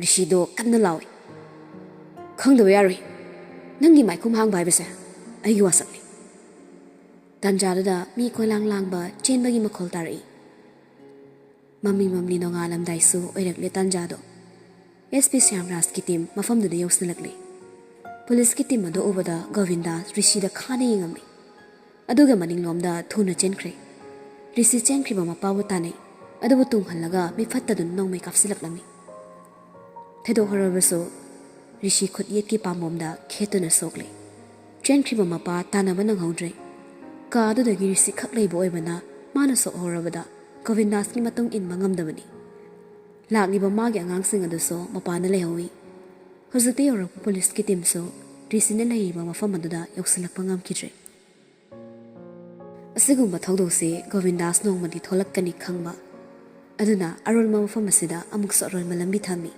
ꯔꯤꯁꯤꯗꯣ ꯀꯟꯅ ꯂꯥꯎꯏ꯫ "ꯈꯪꯗꯕ ꯌꯥꯔꯣꯏ꯫ ꯅꯪꯒꯤ ꯃꯥꯏꯈꯨꯝ ꯍꯥꯡꯕ ꯍꯥꯏꯕꯁꯦ ꯑꯩꯒꯤ ꯋꯥꯁꯛꯅꯤ꯫" ꯇꯥꯟꯖꯥꯗꯨꯗ ꯃꯤ ꯀꯣꯏꯂꯥꯡ ꯂꯥꯡꯕ ꯆꯦꯟꯕꯒꯤ ꯃꯈꯣꯜ ꯇꯥꯔꯛꯏ꯫ ꯃꯝꯂꯤ ꯃꯝꯂꯤ ꯅꯣꯡꯉꯥꯜꯂꯝꯗꯥꯏꯁꯨ ꯑꯣꯏꯔꯛꯂꯦ ꯇꯥꯟꯖꯥꯗꯣ꯫ ꯑꯦꯁ ꯄꯤ ꯁ꯭ꯌꯥꯝꯔꯥꯖꯀꯤ ꯇꯤꯝ ꯃꯐꯝꯗꯨꯗ ꯌꯧꯁꯤꯜꯂꯛꯂꯦ꯫ ꯄꯨꯂꯤꯁꯀꯤ ꯇꯤꯝ ꯑꯗꯨ ꯎꯕꯗ ꯒꯣꯕꯤꯟꯗꯥꯁ ꯔꯤꯁꯤꯗ ꯈꯥꯅ ꯌꯦꯡꯉꯝꯃꯤ꯫ ꯑꯗꯨꯒ ꯃꯅꯤꯡꯂꯣꯝꯗ ꯊꯨꯅ ꯆꯦꯟꯈ꯭ꯔꯦ꯫ ꯔꯤꯁꯤ ꯆꯦꯟꯈ꯭ꯔꯤꯕ ꯃꯄꯥꯕꯨ ꯇꯥꯟꯅꯩ, ꯑꯗꯨꯕꯨ ꯇꯨꯡꯍꯜꯂꯒ ꯃꯤꯐꯠꯇꯗꯨꯅ ꯅꯣꯡꯃꯩ ꯀꯥꯞꯁꯤꯜꯂꯛꯂꯝꯃꯤ꯫ ꯊꯦꯗꯣꯛꯍꯧꯔꯕꯁꯨ ꯔꯤꯁꯤ ꯈꯨꯠ ꯌꯦꯠꯀꯤ ꯄꯥꯝꯕꯣꯝꯗ ꯈꯦꯠꯇꯨꯅ ꯁꯣꯛꯂꯦ꯫ ꯆꯦꯟꯈ꯭ꯔꯤꯕ ꯃꯄꯥ ꯇꯥꯟꯅꯕ ꯅꯪꯍꯧꯗ꯭ꯔꯦ꯫ ꯀꯥ ꯑꯗꯨꯗꯒꯤ ꯔꯤꯁꯤ ꯈꯛ ꯂꯩꯕ ꯑꯣꯏꯕꯅ ꯃꯥꯅ ꯁꯣꯛꯍꯧꯔꯕꯗ ꯒꯣꯕꯤꯟꯗꯥꯁꯀꯤ ꯃꯇꯨꯡ ꯏꯟꯕ ꯉꯝꯗꯕꯅꯤ꯫ ꯂꯥꯛꯂꯤꯕ ꯃꯥꯒꯤ ꯑꯉꯥꯡꯁꯤꯡ ꯑꯗꯨꯁꯨ ꯃꯄꯥꯅ ꯂꯩꯍꯧꯏ꯫ ꯍꯧꯖꯤꯛꯇ ꯌꯧꯔꯛꯄ ꯄꯨꯂꯤꯁꯀꯤ ꯇꯤꯝꯁꯨ ꯔꯤꯁꯤꯅ ꯂꯩꯔꯤꯕ ꯃꯐꯝ ꯑꯗꯨꯗ ꯌꯧꯁꯤꯜꯂꯛꯄ ꯉꯝꯈꯤꯗ꯭ꯔꯦ꯫ ꯑꯁꯤꯒꯨꯝꯕ ꯊꯧꯗꯣꯛꯁꯤ ꯒꯣꯕꯤꯟꯗꯥꯁ ꯅꯣꯡꯃꯗꯤ ꯊꯣꯛꯂꯛꯀꯅꯤ ꯈꯪꯕ ꯑꯗꯨꯅ ꯑꯔꯣꯟꯕ ꯃꯐꯝ ꯑꯁꯤꯗ ꯑꯃꯨꯛꯁꯨ ꯑꯔꯣꯟꯕ ꯂꯝꯕꯤ ꯊꯝꯃꯤ꯫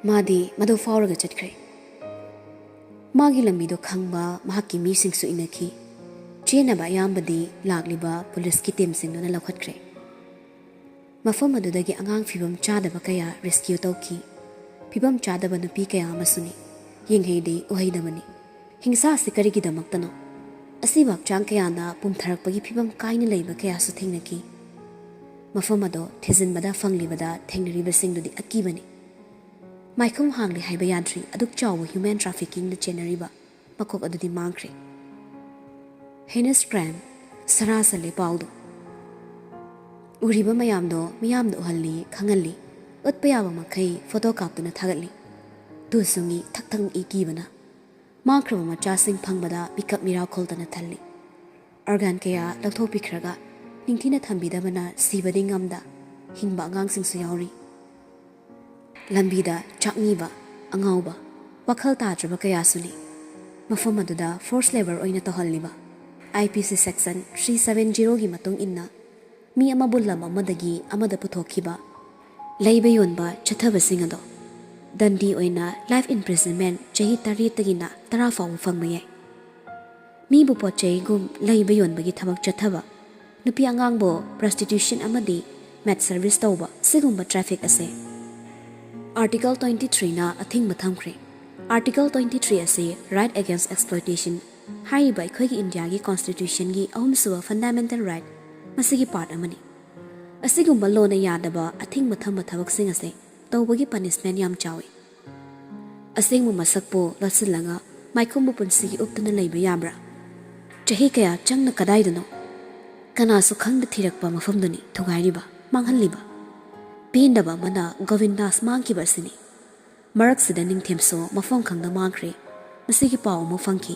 ꯃꯥꯗꯤ ꯃꯗꯨ ꯐꯥꯎꯔꯒ ꯆꯠꯈ꯭ꯔꯦ꯫ ꯃꯥꯒꯤ ꯂꯝꯕꯤꯗꯣ ꯈꯪꯕ ꯃꯍꯥꯛꯀꯤ ꯃꯤꯁꯤꯡꯁꯨ ꯏꯟꯅꯈꯤ꯫ ꯆꯦꯟꯅꯕ ꯑꯌꯥꯝꯕꯗꯤ ꯂꯥꯛꯂꯤꯕ ꯄꯨꯂꯤꯁꯀꯤ ꯇꯤꯝꯁꯤꯡꯗꯨꯅ ꯂꯧꯈꯠꯈ꯭ꯔꯦ꯫ ꯃꯐꯝ ꯑꯗꯨꯗꯒꯤ ꯑꯉꯥꯡ ꯐꯤꯕꯝ ꯆꯥꯗꯕ ꯀꯌꯥ ꯔꯦꯁꯀ꯭ꯌꯨ ꯇꯧꯈꯤ꯫ ꯐꯤꯕꯝ ꯆꯥꯗꯕ ꯅꯨꯄꯤ ꯀꯌꯥ ꯑꯃꯁꯨꯅꯤ, ꯌꯦꯡꯍꯩꯗꯤ ꯎꯍꯩꯗꯕꯅꯤ꯫ ꯍꯤꯡꯁꯥ ꯑꯁꯤ ꯀꯔꯤꯒꯤꯗꯃꯛꯇꯅꯣ? ꯑꯁꯤꯕ ꯍꯛꯆꯥꯡ ꯀꯌꯥꯅ ꯄꯨꯝꯊꯔꯛꯄꯒꯤ ꯐꯤꯕꯝ ꯀꯥꯏꯅ ꯂꯩꯕ ꯀꯌꯥꯁꯨ ꯊꯦꯡꯅꯈꯤ꯫ ꯃꯐꯝ ꯑꯗꯣ ꯊꯤꯖꯤꯟꯕꯗ ꯐꯪꯂꯤꯕꯗ ꯊꯦꯡꯅꯔꯤꯕꯁꯤꯡꯗꯨꯗꯤ ꯑꯀꯤꯕꯅꯤ꯫ ꯃꯥꯏꯈꯨꯝ ꯍꯥꯡꯂꯦ ꯍꯥꯏꯕ ꯌꯥꯗ꯭ꯔꯤ ꯑꯗꯨꯛ ꯆꯥꯎꯕ ꯍ꯭ꯌꯨꯃꯦꯟ ꯇ꯭ꯔꯥꯐꯤꯀꯤꯡꯗ ꯆꯦꯟꯅꯔꯤꯕ ꯃꯀꯣꯛ ꯑꯗꯨꯗꯤ ꯃꯥꯡꯈ꯭ꯔꯦ꯫ ꯍꯦꯅꯁ ꯀ꯭ꯔꯥꯏꯝ, ꯁꯔꯥ ꯁꯜꯂꯦ ꯄꯥꯎꯗꯣ꯫ ꯎꯔꯤꯕ ꯃꯌꯥꯝꯗꯣ ꯃꯤꯌꯥꯝꯗ ꯎꯍꯜꯂꯤ, ꯈꯪꯍꯜꯂꯤ, ꯎꯠꯄ ꯌꯥꯕ ꯃꯈꯩ ꯐꯣꯇꯣ ꯀꯥꯞꯇꯨꯅ ꯊꯥꯒꯠꯂꯤ꯫ ꯇꯨ ꯁꯨꯡꯏ ꯊꯛ ꯊꯛ ꯏ ꯀꯤꯕꯅ꯫ ꯃꯥꯡꯈ꯭ꯔꯕ ꯃꯆꯥꯁꯤꯡ ꯐꯪꯕꯗ ꯃꯤꯀꯞ ꯃꯤꯔꯥꯎ ꯈꯣꯜꯗꯅ ꯊꯜꯂꯤ꯫ ꯑꯣꯔꯒꯥꯟ ꯀꯌꯥ ꯂꯧꯊꯣꯛꯄꯤꯈ꯭ꯔꯒ ꯅꯤꯡꯊꯤꯅ ꯊꯝꯕꯤꯗꯕꯅ ꯁꯤꯕꯗꯤ ꯉꯝꯗ ꯍꯤꯡꯕ ꯑꯉꯥꯡꯁꯤꯡꯁꯨ ꯌꯥꯎꯔꯤ꯫ ꯂꯝꯕꯤꯗ ꯆꯥꯛꯅꯤꯕ, ꯑꯉꯥꯎꯕ, ꯋꯥꯈꯜ ꯇꯥꯗ꯭ꯔꯕ ꯀꯌꯥꯁꯨꯅꯤ꯫ ꯃꯐꯝ ꯑꯗꯨꯗ ꯐꯣꯔꯁ ꯂꯦꯕꯔ ꯑꯣꯏꯅ ꯇꯧꯍꯜꯂꯤꯕ꯫ IPC section three seven zero ꯒꯤ ꯃꯇꯨꯡ ꯏꯟꯅ ꯃꯤ ꯑꯃꯕꯨ ꯂꯝ ꯑꯃꯗꯒꯤ ꯑꯃꯗ ꯄꯨꯊꯣꯛꯈꯤꯕ, ꯂꯩꯕ ꯌꯣꯟꯕ ꯆꯠꯊꯕꯁꯤꯡ ꯑꯗꯣ ꯗꯟꯗꯤ ꯑꯣꯏꯅ life imprisonment ꯆꯍꯤ ꯇꯔꯦꯠꯇꯒꯤꯅ ꯇꯔꯥ ꯐꯥꯎꯕ ꯐꯪꯕ ꯌꯥꯏ꯫ ꯃꯤꯕꯨ ꯄꯣꯠ ꯆꯩꯒꯨꯝ ꯂꯩꯕ ꯌꯣꯟꯕꯒꯤ ꯊꯕꯛ ꯆꯠꯊꯕ, ꯅꯨꯄꯤ ꯑꯉꯥꯡꯕꯨ prostitution ꯑꯃꯗꯤ maid service ꯇꯧꯕ, ꯁꯤꯒꯨꯝꯕ ꯇ꯭ꯔꯥꯐꯤꯛ ꯑꯁꯦ Article twenty three ꯅ ꯑꯊꯤꯡꯕ ꯊꯝꯈ꯭ꯔꯦ꯫ Article twenty three ꯑꯁꯤ Right Against Exploitation ꯍꯥꯏꯔꯤꯕ ꯑꯩꯈꯣꯏꯒꯤ ꯏꯟꯗꯤꯌꯥꯒꯤ ꯀꯣꯟꯁꯇꯤꯇ꯭ꯌꯨꯁꯟꯒꯤ ꯑꯍꯨꯝꯁꯨꯕ ꯐꯟꯗꯥꯃꯦꯟꯇꯦꯜ ꯔꯥꯏꯠ, ꯃꯁꯤꯒꯤ ꯄꯥꯔꯠ ꯑꯃꯅꯤ꯫ ꯑꯁꯤꯒꯨꯝꯕ ꯂꯣꯅ ꯌꯥꯗꯕ ꯑꯊꯤꯡꯕ ꯊꯝꯕ ꯊꯕꯛꯁꯤꯡ ꯑꯁꯦ ꯇꯧꯕꯒꯤ ꯄꯅꯤꯁꯃꯦꯟ ꯌꯥꯝ ꯆꯥꯎꯏ꯫ ꯑꯁꯦꯡꯕ ꯃꯁꯛꯄꯨ ꯂꯣꯠꯁꯤꯜꯂꯒ ꯃꯥꯏꯈꯨꯝꯕ ꯄꯨꯟꯁꯤꯒꯤ ꯎꯞꯇꯨꯅ ꯂꯩꯕ ꯌꯥꯕ꯭ꯔꯥ? ꯆꯍꯤ ꯀꯌꯥ ꯆꯪꯅ ꯀꯗꯥꯏꯗꯅꯣ? ꯀꯅꯥꯁꯨ ꯈꯪꯗ ꯊꯤꯔꯛꯄ ꯃꯐꯝꯗꯨꯅꯤ ꯊꯨꯒꯥꯏꯔꯤꯕ, ꯃꯥꯡꯍꯜꯂꯤꯕ꯫ ꯄꯦꯟꯗꯕ ꯑꯃꯅ ꯒꯣꯕꯤꯟꯗꯥꯁ ꯃꯥꯡꯈꯤꯕ ꯑꯁꯤꯅꯤ꯫ ꯃꯔꯛꯁꯤꯗ ꯅꯤꯡꯊꯦꯝꯁꯨ ꯃꯐꯝ ꯈꯪꯗ ꯃꯥꯡꯈ꯭ꯔꯦ꯫ ꯃꯁꯤꯒꯤ ꯄꯥꯎ ꯑꯃ ꯐꯪꯈꯤ꯫